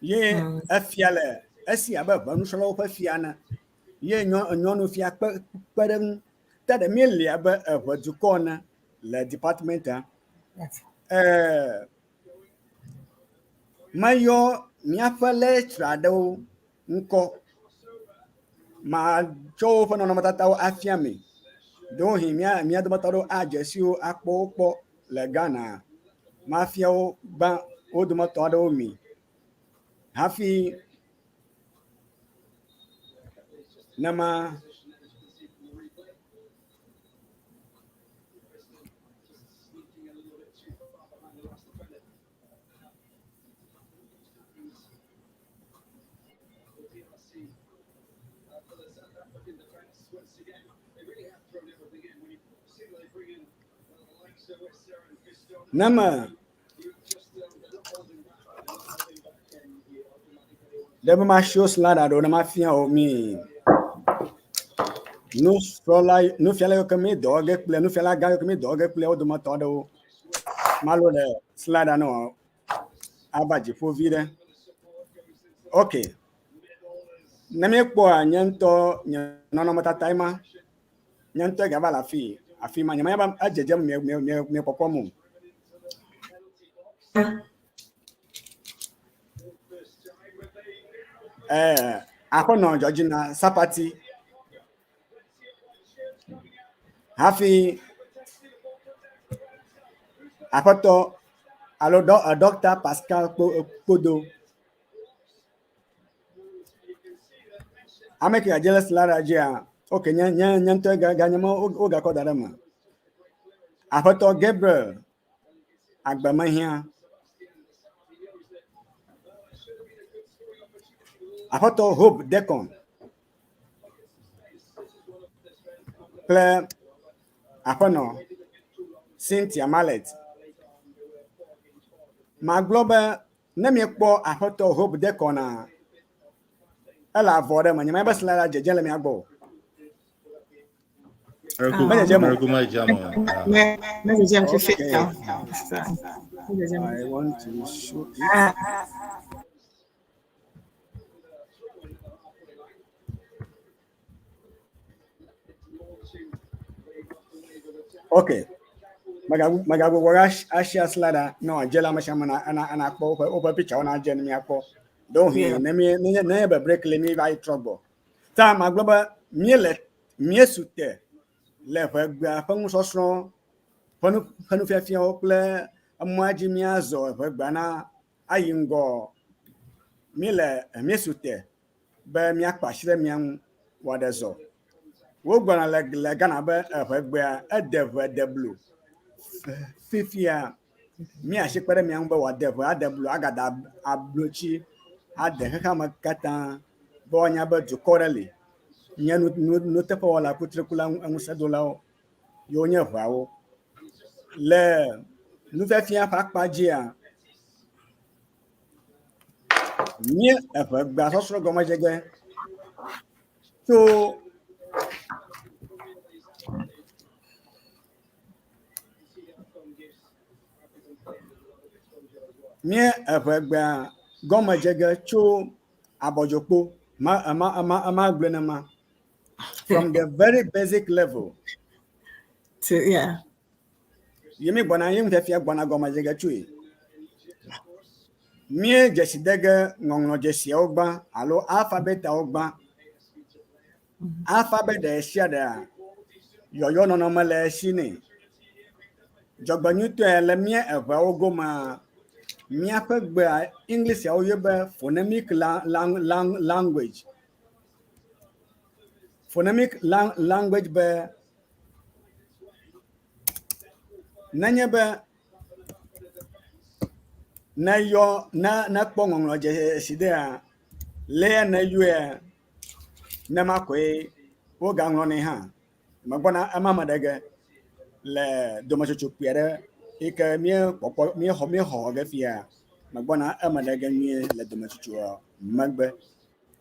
Ye efia le esi abe ʋenusrɔ̃lawo ƒe fia ene. Ye nyɔ nyɔnufia kpe kpe ɖe eŋu. Te ɖe míeli abe eʋe dukɔ ene le departmentia. Meyɔ míaƒe lecturer aɖewo ŋkɔ. Matsɔ woƒe nɔnɔmetatawo afia mi. Ɖewohĩ mía mía dometɔ aɖewo adze si wo akpɔ wo kpɔ le Ghana. Mafia wo gbã wo dometɔ aɖewo mi hafi ne ma Ne me ɖe be masio slide aɖewo ne mafia wo mi nusrɔ̃la nufiala yiwo ke mi dɔ wɔ ge kple nufiala gã yiwo ke mi dɔ wɔ ge kple wo dometɔ aɖewo. Malo ɖe slide ne ava dziƒo vi ɖe. Ok. Ne míekpɔa nye ŋutɔ nye nɔnɔmetata ma, nye ŋutɔ gava le afi afi ma nyemenya be edzedzem mie mie mie miekpɔkpɔm o. Ɛɛ aƒenɔ Georgina Sapati hafi aƒetɔ alo dɔ ɖɔkta Pascal Kpodo. Ame ke gadze le slide dzia, ok nye nye nye ŋutɔ ganye me wogakɔ da ɖe eme. Aƒetɔ Gabriel Agbemehiã. Aƒetɔ Hope Decon kple aƒenɔ Cynthia Mallet. Magblɔ be ne miekpɔ aƒetɔ Hope Decon-a, ele avɔ ɖe me. Nyemenya be slide la dzedze le mia gbɔ o. Medzedzem o. I want to show it. Ah. Okay. Magagbugbɔ ashare slide a ne wòadze le ame sia ame na ana ana kpɔ woƒe woƒe picture nadze ne míakpɔ. Ɖewohĩ Yeah. ne mí ne ne be break le mí va yi trɔ gbɔ. Ta magblɔ be míele míesu te le ʋegbea ƒe nusɔsrɔ̃ ƒe nu ƒe nufiafiawo kple emɔa dzi míazɔ ʋegbea na ayi ŋgɔ. Míele míesu te be míakpe asi ɖe mía ŋu wòaɖe zɔ. Wogblɔna le le Ghana be eʋegbea ede ʋe de blu. Fifia míasi kpe ɖe mía ŋu be wòade ʋe ade blu agada ablotsi ade xexeame katã be woanya be dukɔ ɖe li nye nu nu nuteƒewɔla kutrikula ŋusẽdolawo yewo nye ʋeawo. Le nufiafia ƒe akpa dzia, mía eʋegbea sɔsrɔ̃ gɔmedze ge tso mía eʋegbea gɔmedze ge tso abɔdzokpo ma ema ema ema gblɔe nema from the very basic level To yeah. ye mi gbɔna ye nufiafia gbɔna gɔmedze ge tsoe. Mía dzesi de ge ŋɔŋlɔ dzesiawo gbã alo alphabetawo gbã. Alphabet ɖe sia ɖea yɔyɔ nɔnɔme le esi nɛ. Dzɔgbenyuitɔe le mía eʋeawo gomea, míaƒe gbea Englishawo yɔ be phonemic la, lang, lang, language. Phonemic lang, language be nenye be ne yɔ ne ne kpɔ ŋɔŋlɔ dzesi ɖea, lea ne yɔea, nema koe wogaŋlɔnɛ hã. Megbɔna ema me ɖe ge le dometsotso kpui aɖe yi ke míekpɔkpɔ míexɔ míexɔ ge fia. Megbɔna eme ɖe ge nyuie le dometsotsoa megbe.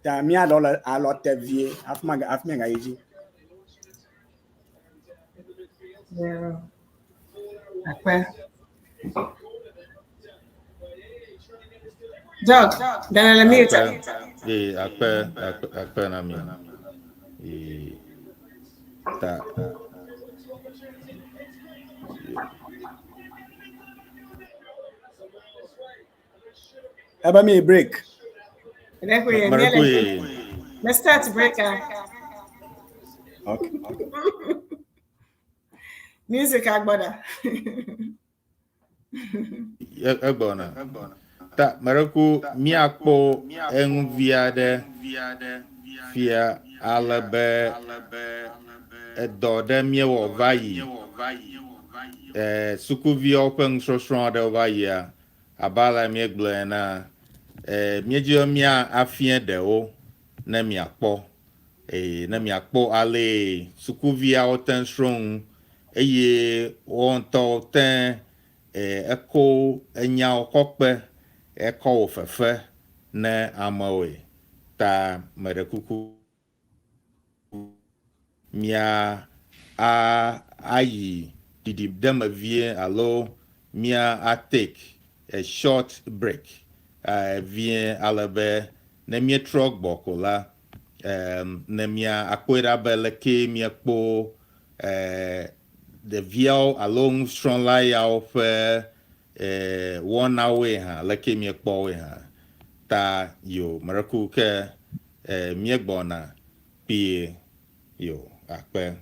Ta míaɖɔ le alɔ te vie hafi maga hafi míagayi dzi. Yeah. Akpe. Doc, then let mute. Akpe, ee, akpe, akpe, akpe na mi. Ee, ta. Ebe mi break. Mmereko ye. Let's start break. ah. Okay. Music agbada. Egbɔna. Ta mmereko míakpɔ eŋuvi aɖe fia ale be edɔ ɖe míewɔ va yi. E, sukuviawo ƒe nusɔsrɔ̃ aɖewo va yia abe ale míegblɔe ena, e, míedzi be mía afia ɖewo ne miakpɔ. Eye ne miakpɔ ale sukuviawo te srɔ̃ nu eye woawo ŋutɔwo te e, eko enyawo kɔ kpe ekɔ wɔ fefe ne amewoe. Ta meɖe kuku mia a ayi ɖiɖiɖeme vie alo mia a take a short break vie ale be ne míetrɔ gbɔ ko la ne mia akpɔe ɖa be leke míekpɔ ɖeviawo alo nusrɔ̃la yawo ƒe wɔnawoe hã leke míekpɔ woe hã ta yo meɖe ke míegbɔna kpuie yo akpe.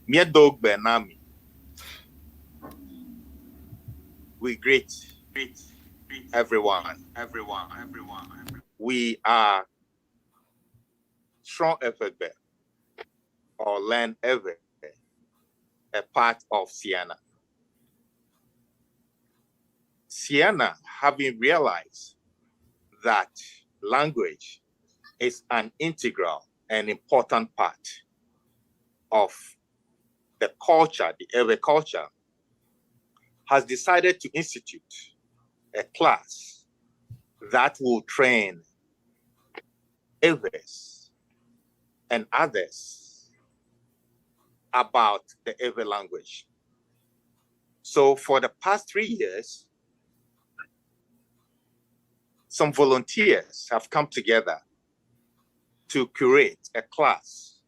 Míedo gbe na mi. We greet everyone. We are Srɔ̃ Eʋegbe or Learn Ewe, a part of Ceana. Ceana, having realized that language is an integral and important part of the culture, the Ewe culture, has decided to institute a class that will train Ewes and others about the Ewe language. So for the past 3 years, some volunteers have come together to curate a class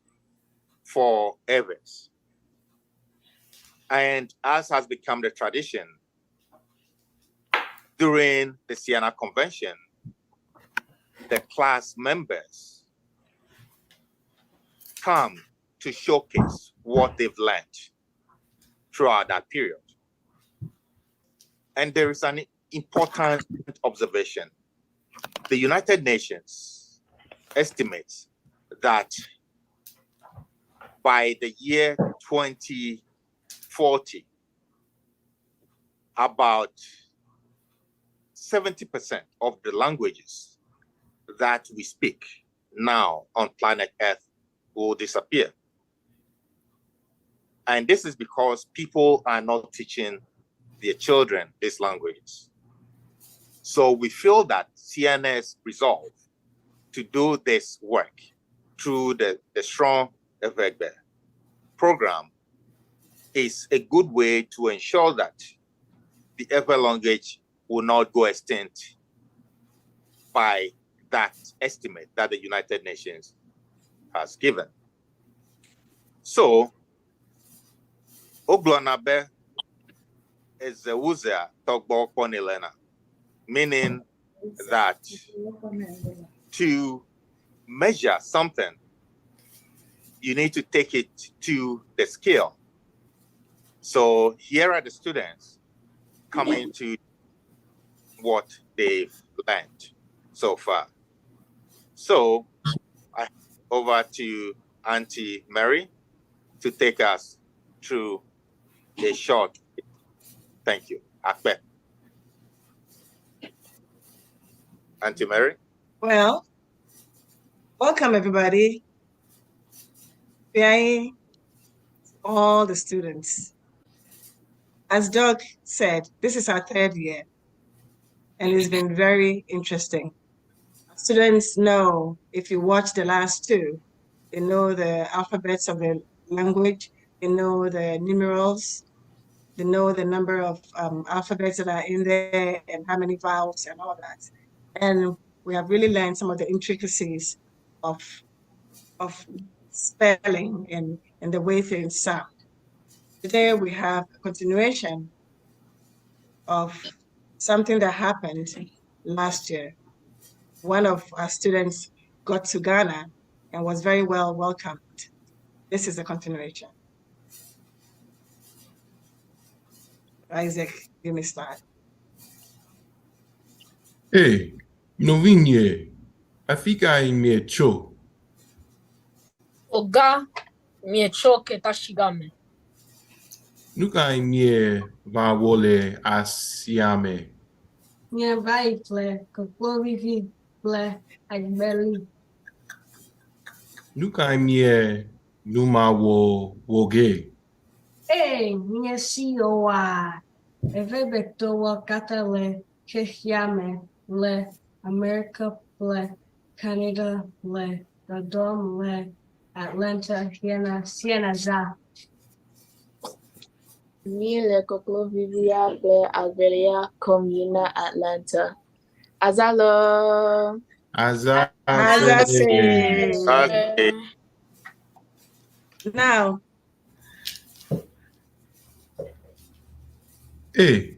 for Ewes. And as has become the tradition, during the Ceana Convention, the class members come to showcase what they've learned throughout that period. And there is an important observation. The United Nations estimates that by the year 2040, about 70% of the languages that we speak now on planet Earth will disappear. And this is because people are not teaching their children these languages. So we feel that CNS resolve to do this work through the Srɔ̃ Eʋegbe program is a good way to ensure that the Ewe language will not go extinct by that estimate that the United Nations has given. So, Wogblɔna be eze wu zea tɔgbɔ kpɔnɛ lena, meaning that to measure something, you need to take it to the scale. So here are the students coming to what they've learned so far. So I over to Auntie Mary to take us through a short. Thank you. Akpe. Auntie Mary? Well, welcome everybody. Behind all the students. As Doug said, this is our third year, and it's been very interesting. Students know, if you watch the last two, they know the alphabets of the language, they know the numerals, they know the number of alphabets that are in there and how many vowels and all that. And we have really learned some of the intricacies of spelling and the way things sound. Today we have a continuation of something that happened last year. One of our students got to Ghana and was very well welcomed. This is a continuation. Isaac, you may start. Hey, nɔvinye, afi kae mietso? Oga mietso ke tashigame. Nu kae mieva wɔ le asia me? Míeva yi ƒle koklovivi kple agbeli. Nu kae mie nu ma wɔ wɔ ge? Ee, míesi oa? Eʋegbetɔwo katã le xexeame le Amerika kple Canada le dodom le Atlanta hena Ceana zã. Míele koklovivia kple agbelia kɔm yina Atlanta. Azã loo! Azã Azã se. se. Now, Ee,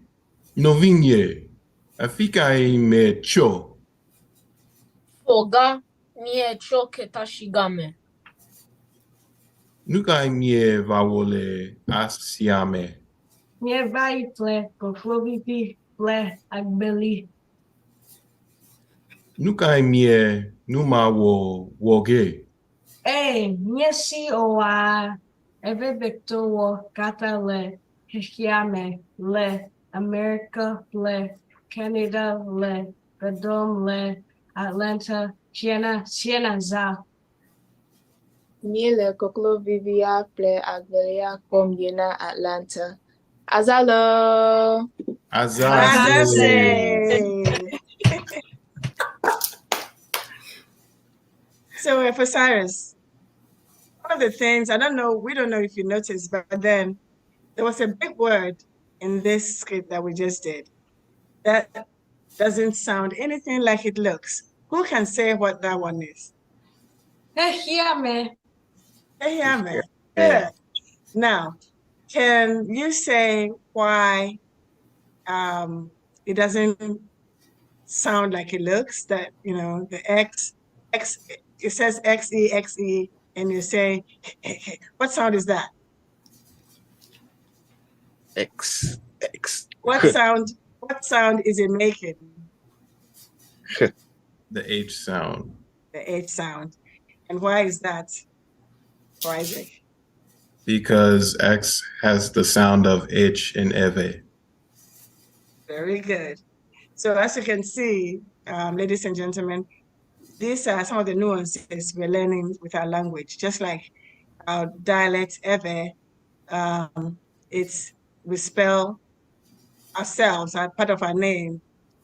nɔvinye, afi kae mietso? Oga mietso ke tashigame. Nu kae mieva wɔ le asia me? Míeva yi ƒle koklovivi kple agbeli. Nu kae mie nu ma wɔ wɔ ge? Ee, míesi oa? Eʋegbetɔwo katã le xexeame le Amerika kple Canada le dodom le Atlanta hena Ceana zã. Míele koklovivia kple agbelia kɔm yina Atlanta. Azã loo! Azã Azã se. se. So for Cyrus, one of the things, I don't know, we don't know if you noticed, but then there was a big word in this script that we just did that doesn't sound anything like it looks. Who can say what that one is? Xexeame. Xexeame. Good. Now, can you say why it doesn't sound like it looks? That, the X, X, it says X E X E, and you say, what sound is that? X X. What sound is it making? The H sound. The H sound. And why is that, for Isaac? Because X has the sound of H in Ewe. Very good. So as you can see, ladies and gentlemen, these are some of the nuances we're learning with our language. Just like our dialect Ewe, we spell ourselves, our part of our name,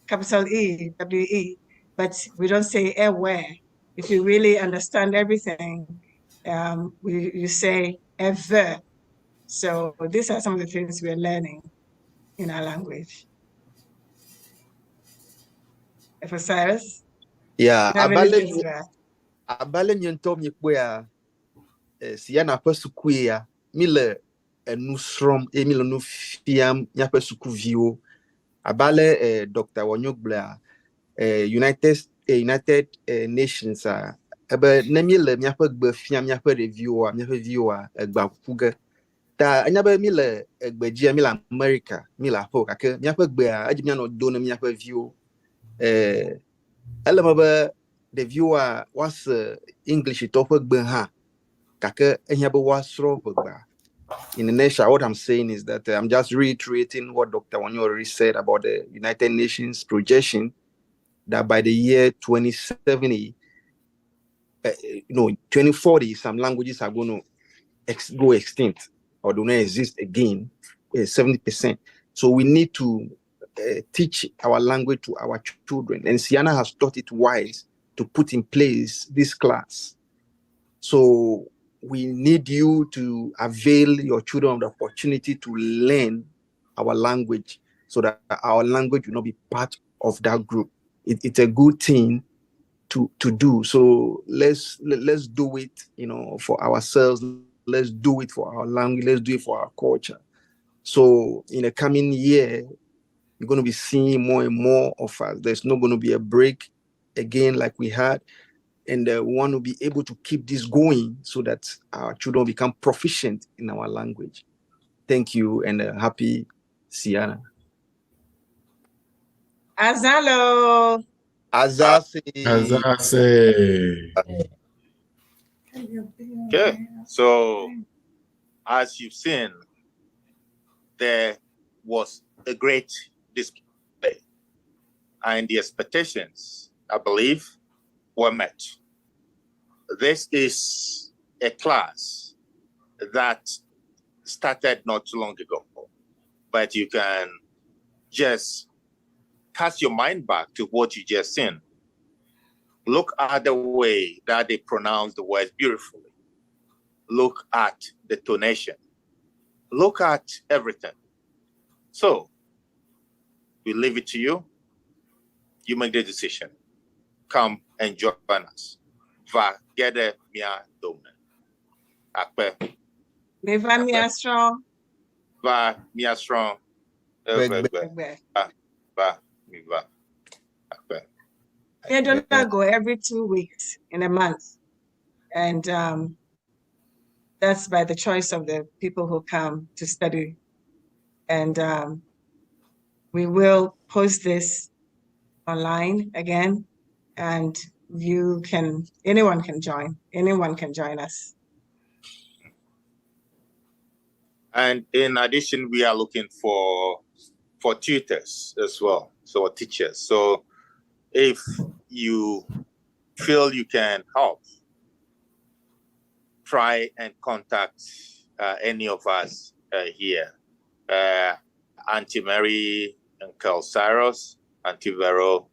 capital E, W E, but we don't say Ewe. If you really understand everything, you say ever. So these are some of the things we're learning in our language. For Cyrus? Yeah, You have anything to add? Abe ale nye ŋutɔ miekpɔea, Siana ƒe suku ya, mi le enu srɔ̃m eye mi le nu fiam míaƒe sukuviwo. Abe ale Dr. Wɔnyo gblɔa, United Nations a, ebe ne míele míaƒe gbe fiam míaƒe ɖeviwoa, míaƒe viwoa, egbea kuku ge. Ta enya be mi le egbe dzia, mi le America, mi le aƒe o, gake míaƒe gbea, edzi míanɔ do ne míaƒe viwo. Ele me be ɖeviwoa woase English tɔwo ƒe gbe hã, gake ehiã be woasrɔ̃ ʋegbea. In a nutshell, what I'm saying is that I'm just reiterating what Dr. Wanyo already said about the United Nations projection that by the year 2070, no, 2040, some languages are going to go extinct or do not exist again, 70%. So we need to teach our language to our children. And Siana has taught it wise to put in place this class. So we need you to avail your children of the opportunity to learn our language so that our language will not be part of that group. It's a good thing to do. So let's do it for ourselves. Let's do it for our language. Let's do it for our culture. So in the coming year, you're going to be seeing more and more of us. There's not going to be a break again like we had. And we want to be able to keep this going so that our children become proficient in our language. Thank you, and happy Siana. Azalo. Azase. Azase. Okay, so as you've seen, there was a great display, and the expectations, I believe, were met. This is a class that started not too long ago, but you can just cast your mind back to what you just seen. Look at the way that they pronounce the words beautifully. Look at the tonation. Look at everything. So we leave it to you. You make the decision. Come and join us. Va ge ɖe mía dome. Akpe. Meva míasrɔ̃. Va míasrɔ̃. Gbegbe. Gbegbe. Va mi va. Akpe. They do not go every 2 weeks in a month. And that's by the choice of the people who come to study. And we will post this online again, and anyone can join, anyone can join us. And in addition, we are looking for tutors as well, so teachers. So if you feel you can help, try and contact any of us here. Auntie Mary, Uncle Cyrus, Auntie Vero,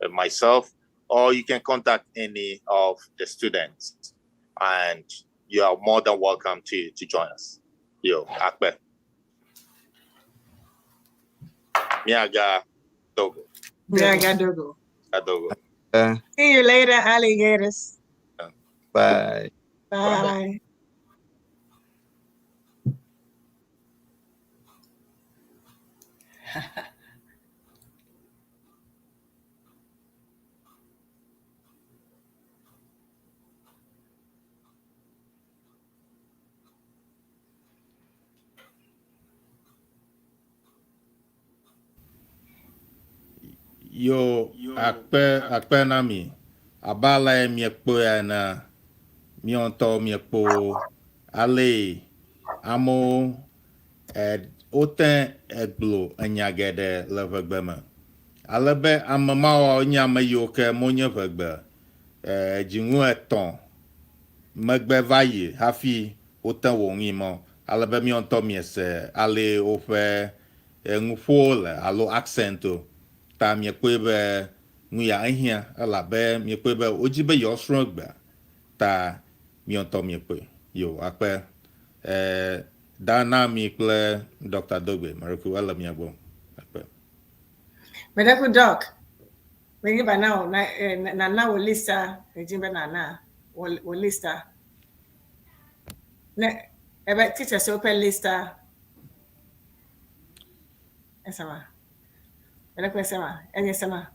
myself. or you can contact any of the students, and you are more than welcome to join us. Yo, Akpe. Miaga Dogo. Miaga Dogo. Dogo. See you later, alligators. Bye. Bye. Bye. Yo, akpe akpe na mi. Abe ale miekpɔe ene, míawo ŋutɔ miekpɔ ale amewo e wote egblɔ enya geɖe le ʋegbe me. Ale be ame mawo nye ame yiwo ke menye ʋegbe e dzinu etɔ̃ megbe va yi hafi wote wɔ nui mɔ. Ale be míawo ŋutɔ miese ale woƒe nuƒowo le alo accent o. Ta miekpɔe be nu ya ehiã elabe miekpɔe be wodzi be yewoasrɔ̃ egbea. Ta míawo ŋutɔ miekpɔe. Yo, akpe. E, da na mi kple Dr. Dogbe, Mereku, ele mia gbɔ. Akpe. Mereku Doc, menye ba na wò na eh, nana wò lista, edzi be nana wò wò lista. Ne ebe teachers ƒe lista. Esama. Mereku esama, enye sema.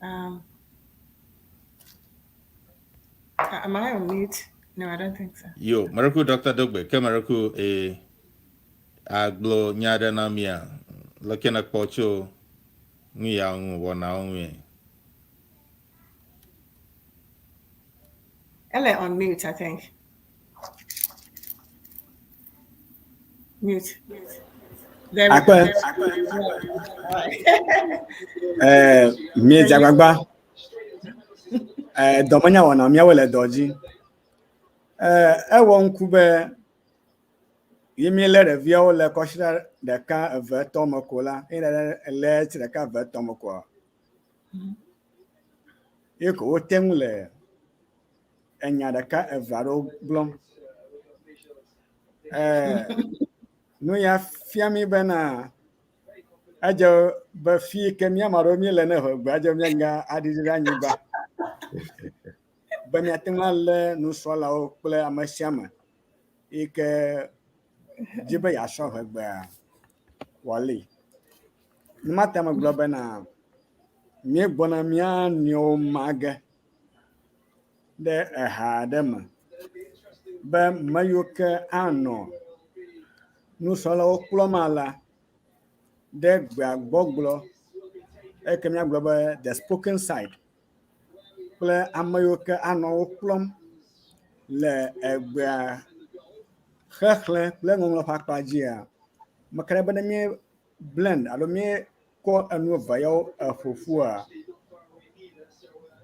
Am I on mute? No, I don't think so. Yo, Mereku Dr. Dogbe, ke Mereku e agblɔ nya aɖe na mia. Leke nekpɔ tso nu ya ŋu wɔnawo ŋue? Ele on mute, I think. Mute. There we Akpe. go. All right. Eh, miedze agbagba. Eh, dɔ menya wɔna míawo le dɔ dzi. Eh, ewɔ ŋku be ye míelé ɖeviawo le kɔsiɖa ɖeka eve etɔ̃ me ko la, eye le le tsi ɖeka eve etɔ̃ me koa, ye ko wote ŋu le enya ɖeka eve aɖewo gblɔm. Eh, nu ya fia mí bena edze be fi yi ke mía ame aɖewo míele ne ʋegbe edze míaga aɖiɖi ɖe anyigba be míate ŋu alé nusrɔ̃lawo kple ame sia ame yi ke di be yeasrɔ̃ ʋegbea wòali. Numata megblɔ bena míegbɔna mía nɔewo ma ge ɖe eha aɖe me be me yiwo ke anɔ nusrɔ̃lawo kplɔm alea ɖe gbea gbɔgblɔ eke míagblɔ be the spoken side kple ame yiwo ke anɔ wo kplɔm le egbea xexlẽ kple ŋɔŋlɔ ƒe akpa dzia, meka ɖe be ne mí blend alo míekɔ enu eve yawo eƒo ƒua,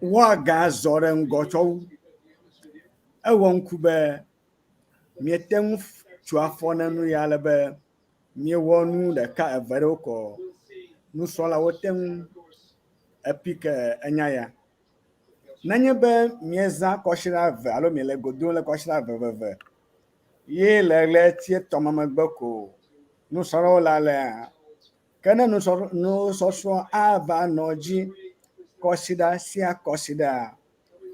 woagazɔ ɖe ŋgɔ tsɔ wu. Ewɔ ŋku be míete ŋu tso afɔ ne nu ya ale be míewɔ nu ɖeka eve ɖewo kɔ nusrɔ̃lawo te ŋu epike enya ya. Nenye be míezã kɔsiɖa eve alo míele go dom le kɔsiɖa eveveve ye le ɣleti etɔ̃ me megbe ko nusrɔ̃lawo le alea, ke ne nusɔsrɔ̃ ava nɔ dzi kɔsiɖa sia kɔsiɖa,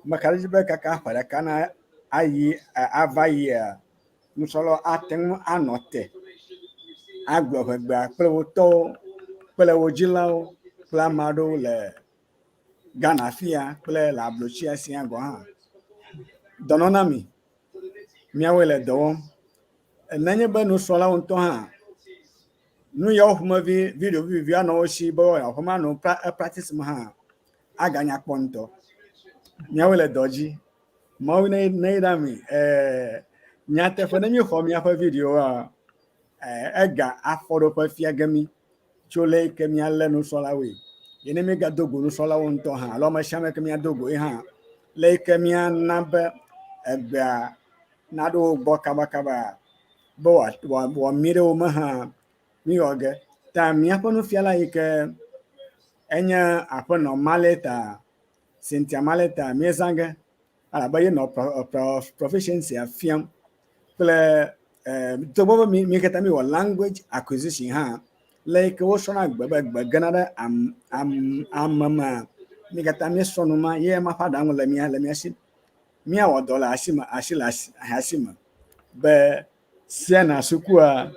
meka ɖe edzi be kaka ƒe ɖeka na ayi ava yia, nusrɔ̃lawo ate ŋu anɔ te agblɔ ʋegbea kple wo tɔwo kple wo dzilawo kple ame aɖewo le Ghana fia kple le ablotsia sia gɔ̃ hã. Dɔnɔ na mi, míawoe le dɔ wɔm. Nenye be nusrɔ̃lawo ŋutɔ hã, nu yawo ƒomevi video vivivi anɔ wo si be woaxɔ ma nɔ practice me hã, aganya kpɔ ŋutɔ. Míawoe le dɔ dzi. Mawu ne neyra mi. Nyateƒe ne míexɔ míaƒe videoa, ega afɔɖoƒe fia ge mí tso le yi ke míalé nusrɔ̃lawoe. Ye ne míegado go nusrɔ̃lawo ŋutɔ hã alo ame sia ame ke míado goe hã, le yi ke míana be egbea naɖo wo gbɔ kabakaba be wòami ɖe wo me hã, míwɔ ge. Ta míaƒe nufiala yi ke Enye aƒenɔ Maleta, Cynthia Maleta míezã ge elabe yenɔ proficiency fiam kple togbɔ be mí katã míewɔ language acquisition hã, le yi ke wosrɔ̃na gbe be gbe gena ɖe ame mea, mí katã míesrɔ̃ nu ma ye ema ƒe aɖaŋu le mía le mía si. Míawɔ dɔ le asi me asi le asi me be Siena sukua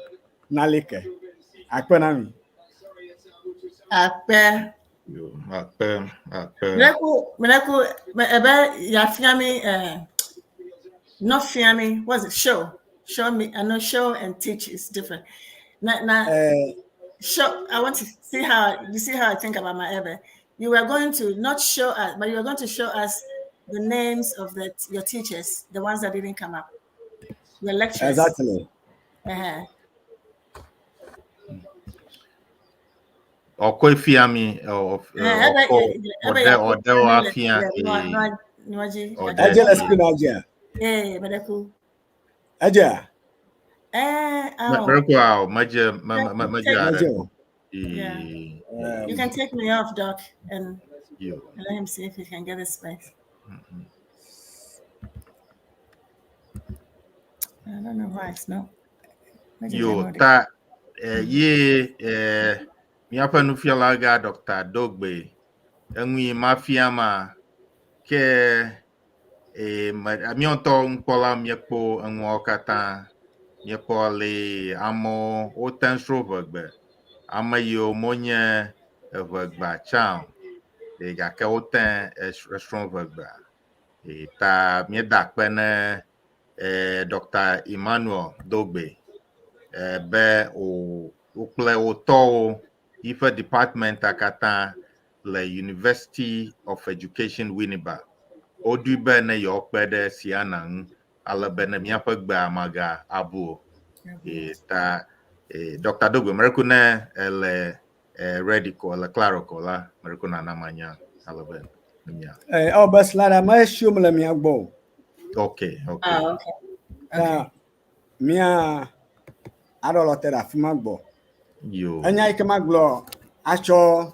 nali ke. Akpe na mi. Akpe. Yo, akpe, akpe. Mleku, mleku, ebe ya fia mi, not fia mi, what's it, show? Show me, I know show and teach is different. Na, na, show, I want to see how, you see how I think about my Ebe. You were going to not show us, but you were going to show us the names of your teachers, the ones that didn't come up, your lecturers. Exactly. Ɔkɔ efia mi, ɔkɔ ɔdɛ ɔdɛ wa fia. Edze le screen dzi. Eh, Medeku. Edze. Eh, oh. Medeku awo, medze medze aɖe. Yeah. You can take me off, Doc, and let him see if he can get a space. I don't know why it's not. Yo, ta ye míaƒe nufiala gã Dr. Dogbe eŋui mafia ma ke míawo ŋutɔ nukpɔla míekpɔ enuawo katã míekpɔ le amewo wote ŋu srɔ̃ ʋegbe ame yiwo menye eʋegbea tsã o gake wote esrɔ̃ ʋegbea ta míeda akpe ne Dr. Emmanuel Dogbe be wo kple wo tɔwo yiƒe department katã le University of Education Winneba woɖoe be ne yewoakpe ɖe Siana ŋu ale be ne míaƒe gbea maga abu o. Ta Dr. Dogbe mereku ne ele ready ko ele klaro ko la mereku nana manya ale be mía. Ewɔ be slide me show le mía gbɔ o. Okay. Ah, okay. Ta mía aɖɔ lɔ te ɖe afi ma gbɔ. Yo. Enya yi ke magblɔ atsɔ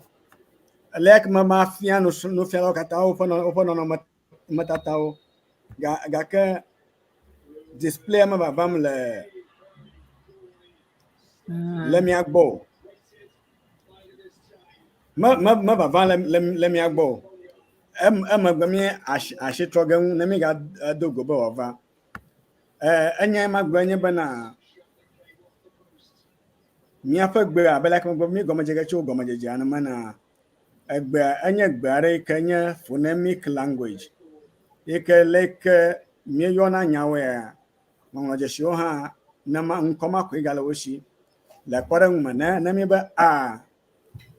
le ke me mafia nufialawo katã woƒe woƒe nɔnɔmetatawo gake display me vavam le le mía gbɔ o. Me me me vavam le le le mía gbɔ o. Emegbe mí asi asi trɔ ge ŋu ne mí ga do go be wòava. Enya yi magblɔ nye bena míaƒe gbe abe leke megblɔ mí gɔmedze ge tso gɔmedzedzea ne mena egbea enye gbe aɖe yi ke nye phonemic language yi ke leke míeyɔna nyawoea ŋɔŋlɔdzesiwo hã nema ŋkɔ ma koe gale wo si. Le kpɔɖeŋu me ne ne míebe a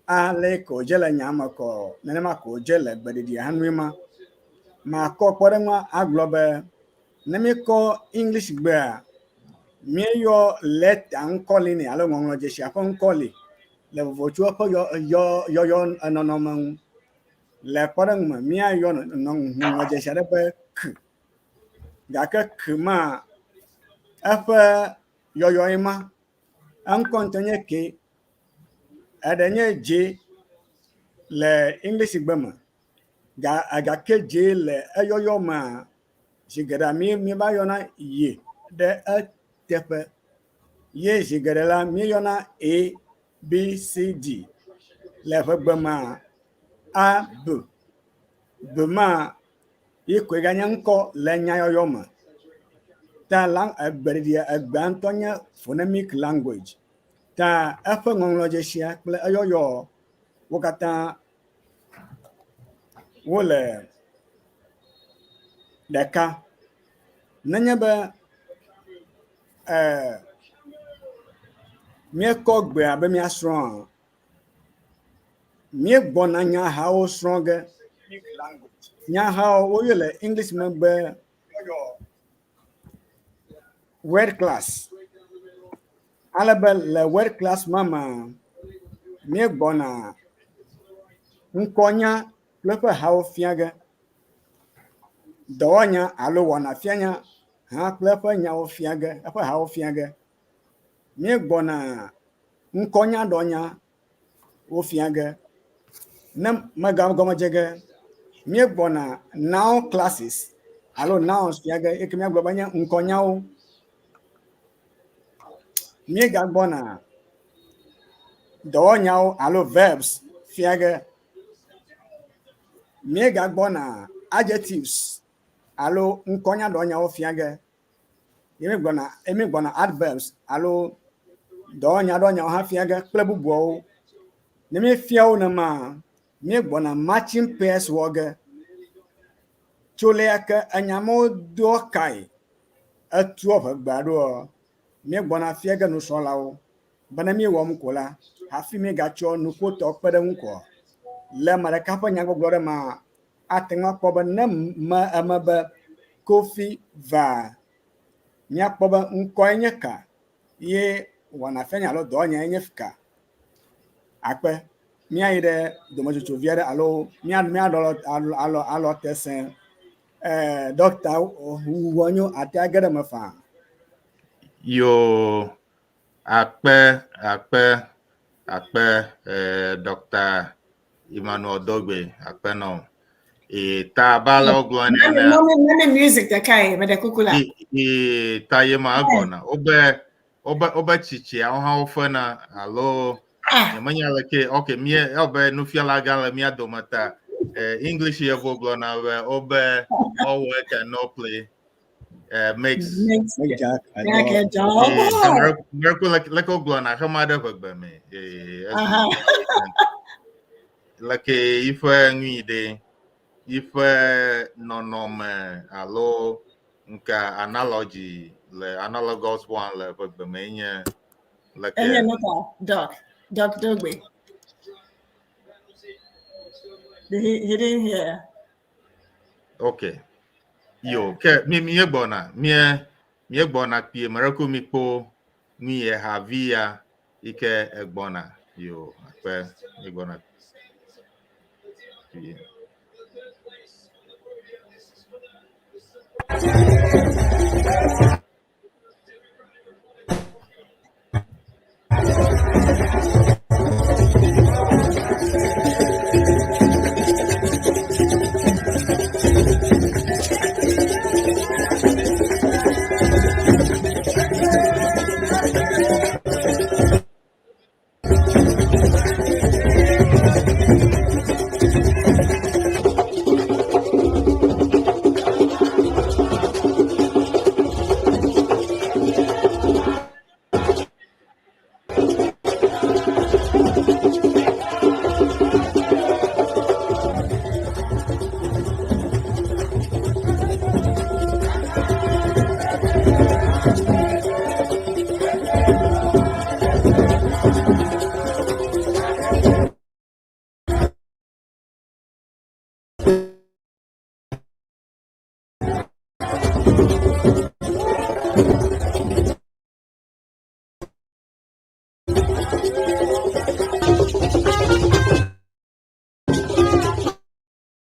a le ke wòdze le nya me kɔ nenema ko wòdze le gbeɖiɖia hã nue ma. Makɔ kpɔɖeŋua agblɔ be ne míekɔ English gbea míeyɔ lɛta ŋkɔ li nɛ alo ŋɔŋlɔdzesia ƒe ŋkɔ li le vovo tso eƒe yɔ yɔ yɔyɔ enɔnɔme ŋu. Le kpɔɖeŋu me míayɔ ŋɔŋlɔdzesi aɖe be k gake k ma eƒe yɔyɔe ma eŋkɔ ŋutɔ nye k eɖe nye J le English gbe me gake J le eyɔyɔ mea zi geɖea mí míeva yɔna ye ɖe eteƒe ye zi geɖe la míeyɔna A B C D le ʋegbe mea A B B ma ye koe ganye ŋkɔ le nyayɔyɔ me. Ta la egbeɖiɖia egbea ŋutɔ nye phonemic language. Ta eƒe ŋɔŋlɔdzesia kple eyɔyɔ wo katã wole ɖeka. Nenye be míekɔ gbea be míasrɔ̃a, míegbɔna nyahawo srɔ̃ ge. Nyahawo woyɔe le English me be word class. Ale be le word class ma mea, míegbɔna ŋkɔnya kple eƒe hawo fia ge. Dɔwɔnya alo wɔnafianya hã kple eƒe nyawo fia ge, eƒe hawo fia ge. Míegbɔna ŋkɔnyaɖɔnya wo fia ge. Ne mega gɔme dze ge, míegbɔna noun classes alo nouns fia ge eke míagblɔ be nye ŋkɔnyawo. Míegagbɔna dɔwɔnyawo alo verbs fia ge. Míegagbɔna adjectives alo ŋkɔnyadɔnyawo fia ge. Ye míegbɔna ye míegbɔna adverbs alo dɔwɔnyadɔnyawo hã fia ge kple bubuawo. Ne míefia wo nemaa, míegbɔna matching pairs wɔ ge. Tso lea ke enya mawo doa kae etua ʋegbea ɖoa, míegbɔna fia ge nusrɔ̃lawo be ne míewɔm ko la, hafi míegatsɔ nuƒotɔ kpe ɖe eŋu koa, le ame ɖeka ƒe nyagbɔgblɔ ɖe mea, ate ŋu akpɔ be ne me eme be Kofi va, míakpɔ be ŋkɔe nye ka ye wɔnafianya alo dɔwɔnyae nye ka. Akpe míayi ɖe dometsotso vi aɖe alo mía míaɖɔ alɔ alɔ alɔ te sẽ. Eh, ɖɔkta wuwɔ nyo ate age ɖe eme faa. Yo, akpe, akpe, akpe, eh, Dr. Emmanuel Dogbe, akpe nɔ. E ta ba le wogblɔ ene. Mami, mami music ɖeka ye, meɖe kuku la. E ta ye ma egbɔna. Wobe wobe wobe tsitsiawo hã wofena alo Ah. nyemenya leke ok mie ewɔ nufiala gã le mía dome ta eh, English yevo gblɔna be wobe all work and no play makes Makes Make Jack a Jack a dog. dog. miracle leke wogblɔna xema ɖe ʋegbe me eh, Aha. leke yiƒe nui ɖe yiƒe nɔnɔme alo nka analogy le analogous one le ʋegbe me nye leke Enye nuka, Doc, Doc Dogbe. He didn't hear. Okay. Yo, ke mi míegbɔna mie míegbɔna kpuie mereku mi kpo nui ye havi ya yi ke egbɔna. Yo, akpe míegbɔna kpuie.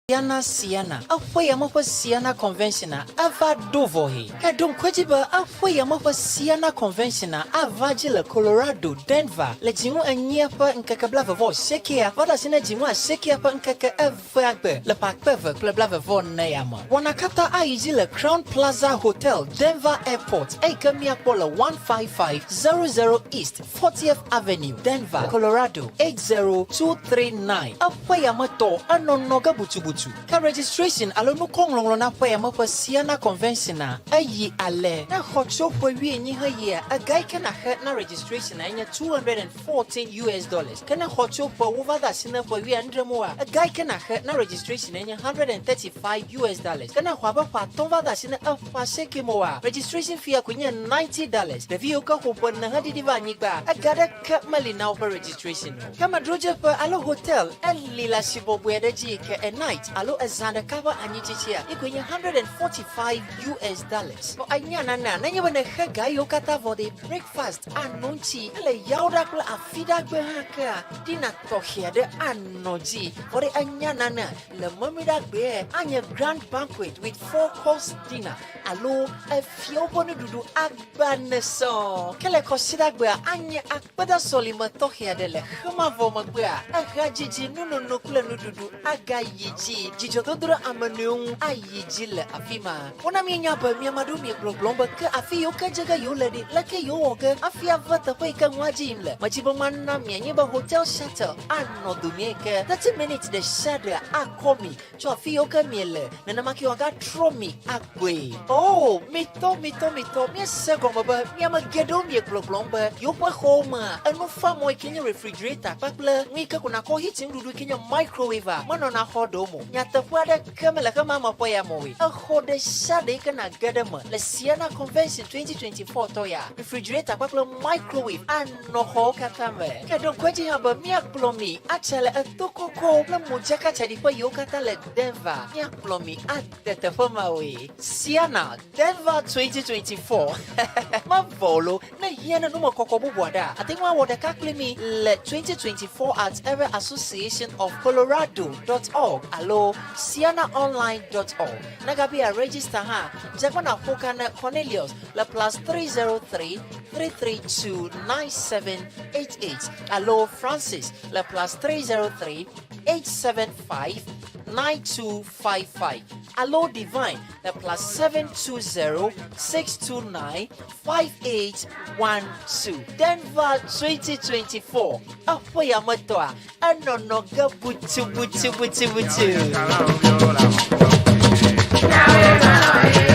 Siana Siana eƒe yame ƒe Siana Convention a eva ɖo vɔ he. Eɖo ŋku edzi be eƒe yame ƒe Siana Convention a ava dzi le Colorado, Denver le dzinu enyia ƒe ŋkeke 28 va ɖo asi ne dzinu asiekea ƒe ŋkeke evea gbe le ƒe akpe eve kple 24 ya me. Wɔna katã ayi dzi le Crown Plaza Hotel, Denver Airport eyi ke míakpɔ le 15500 East 40th Avenue, Denver, Colorado 80239. Eƒe yame tɔ enɔnɔ ge butubutu. Ke registration alo nukɔŋlɔŋlɔ na ƒe yame ƒe Siana Convention a eyi ale. Ne xɔ tso ƒe wuienyi heyia, ega yi ke naxe na registration a enye 214 US dollars. Ke ne xɔ tso ƒe wova de asi ne ƒe wuiadre moa, ega yi ke naxe na registration enye 135 US dollars. Ke ne xɔ abe ƒe atɔ̃ va de asi ne eƒe asieke moa, registration fee koe nye 90 dollars. Ɖevi yiwo ke xɔ ƒe ene heɖiɖi va anyigba, ega ɖeke meli na woƒe registration o. Ke amedzrodzeƒe alo hotel eli le asi bɔbɔe aɖe dzi yi ke a night. night alo ezã ɖeka ƒe anyitsitsia ye koe nye 145 US dollars. Vɔ enya nana nenye be nèxe ga yiwo katã vɔ ɖe breakfast anɔ ŋuti ele yawoɖa kple afiɖagbe hã kea dinner tɔxɛ aɖe anɔ dzi. Vɔ ɖe enya nana le memleɖagbea anye grand banquet with four course dinner alo efiawo ƒe nuɖuɖu agba ne sɔŋ. Ke le kɔsiɖagbea anye akpedasɔlime tɔxɛ aɖe le xemavɔ megbea ehadzidzi, nunono kple nuɖuɖu agayi dzi. Dzidzɔdodo ɖe ame nɔewo ŋu ayi dzi le afi ma. Wona míenya be mia ame aɖewo miegbɔgblɔm be ke afi yiwo ke dze ge yewole ɖi, leke yewowɔ ge hafi ava teƒe yi ke nua dzi yim le. Medzi be mana mianye be hotel shuttle anɔ domea yi ke 30 minutes ɖe sia ɖe akɔ mi tso afi yiwo ke miele, nenema ke wòagatrɔ mi agbɔe. Oo, mitɔ, mitɔ, mitɔ, míese gɔme be mi ame geɖewo miegbɔgblɔm be yewoƒe xɔwo mea, enufamɔ yi ke nye refrigerator kpakple nu yi ke ko nàkɔ heat nuɖuɖu yi ke nye microwave-a menɔna xɔ ɖewo me o. Nyateƒe aɖeke mele xexea me ƒe ya me o. Exɔ ɖe sia ɖe yi ke nàge ɖe eme le Sienna Convention 2024 tɔ ya, refrigerator kpakple microwave anɔ xɔwo katã me. Ke ɖo ŋku edzi hã be míakplɔ mi atsa le eto kɔkɔwo kple modzakatsaɖiƒe yiwo katã le Denver. Míakplɔ mi ade teƒe mawoe. Sienna Denver 2024 mevɔ o lo. Ne hiã ne numekɔkɔ bubu aɖea, àte ŋu awɔ ɖeka kpli mí le 2024 at Ere Association of Colorado dot org alo siennaonline dot org. Ne gabia register hã, dze agbagba nàƒo ka ne Cornelius le plus 303 332 9788 alo Francis le plus 303 875 9255 alo Divine le plus 720 629 5812. Denver 2024. Eƒe yametɔa, enɔnɔ ge butubutubutubutu.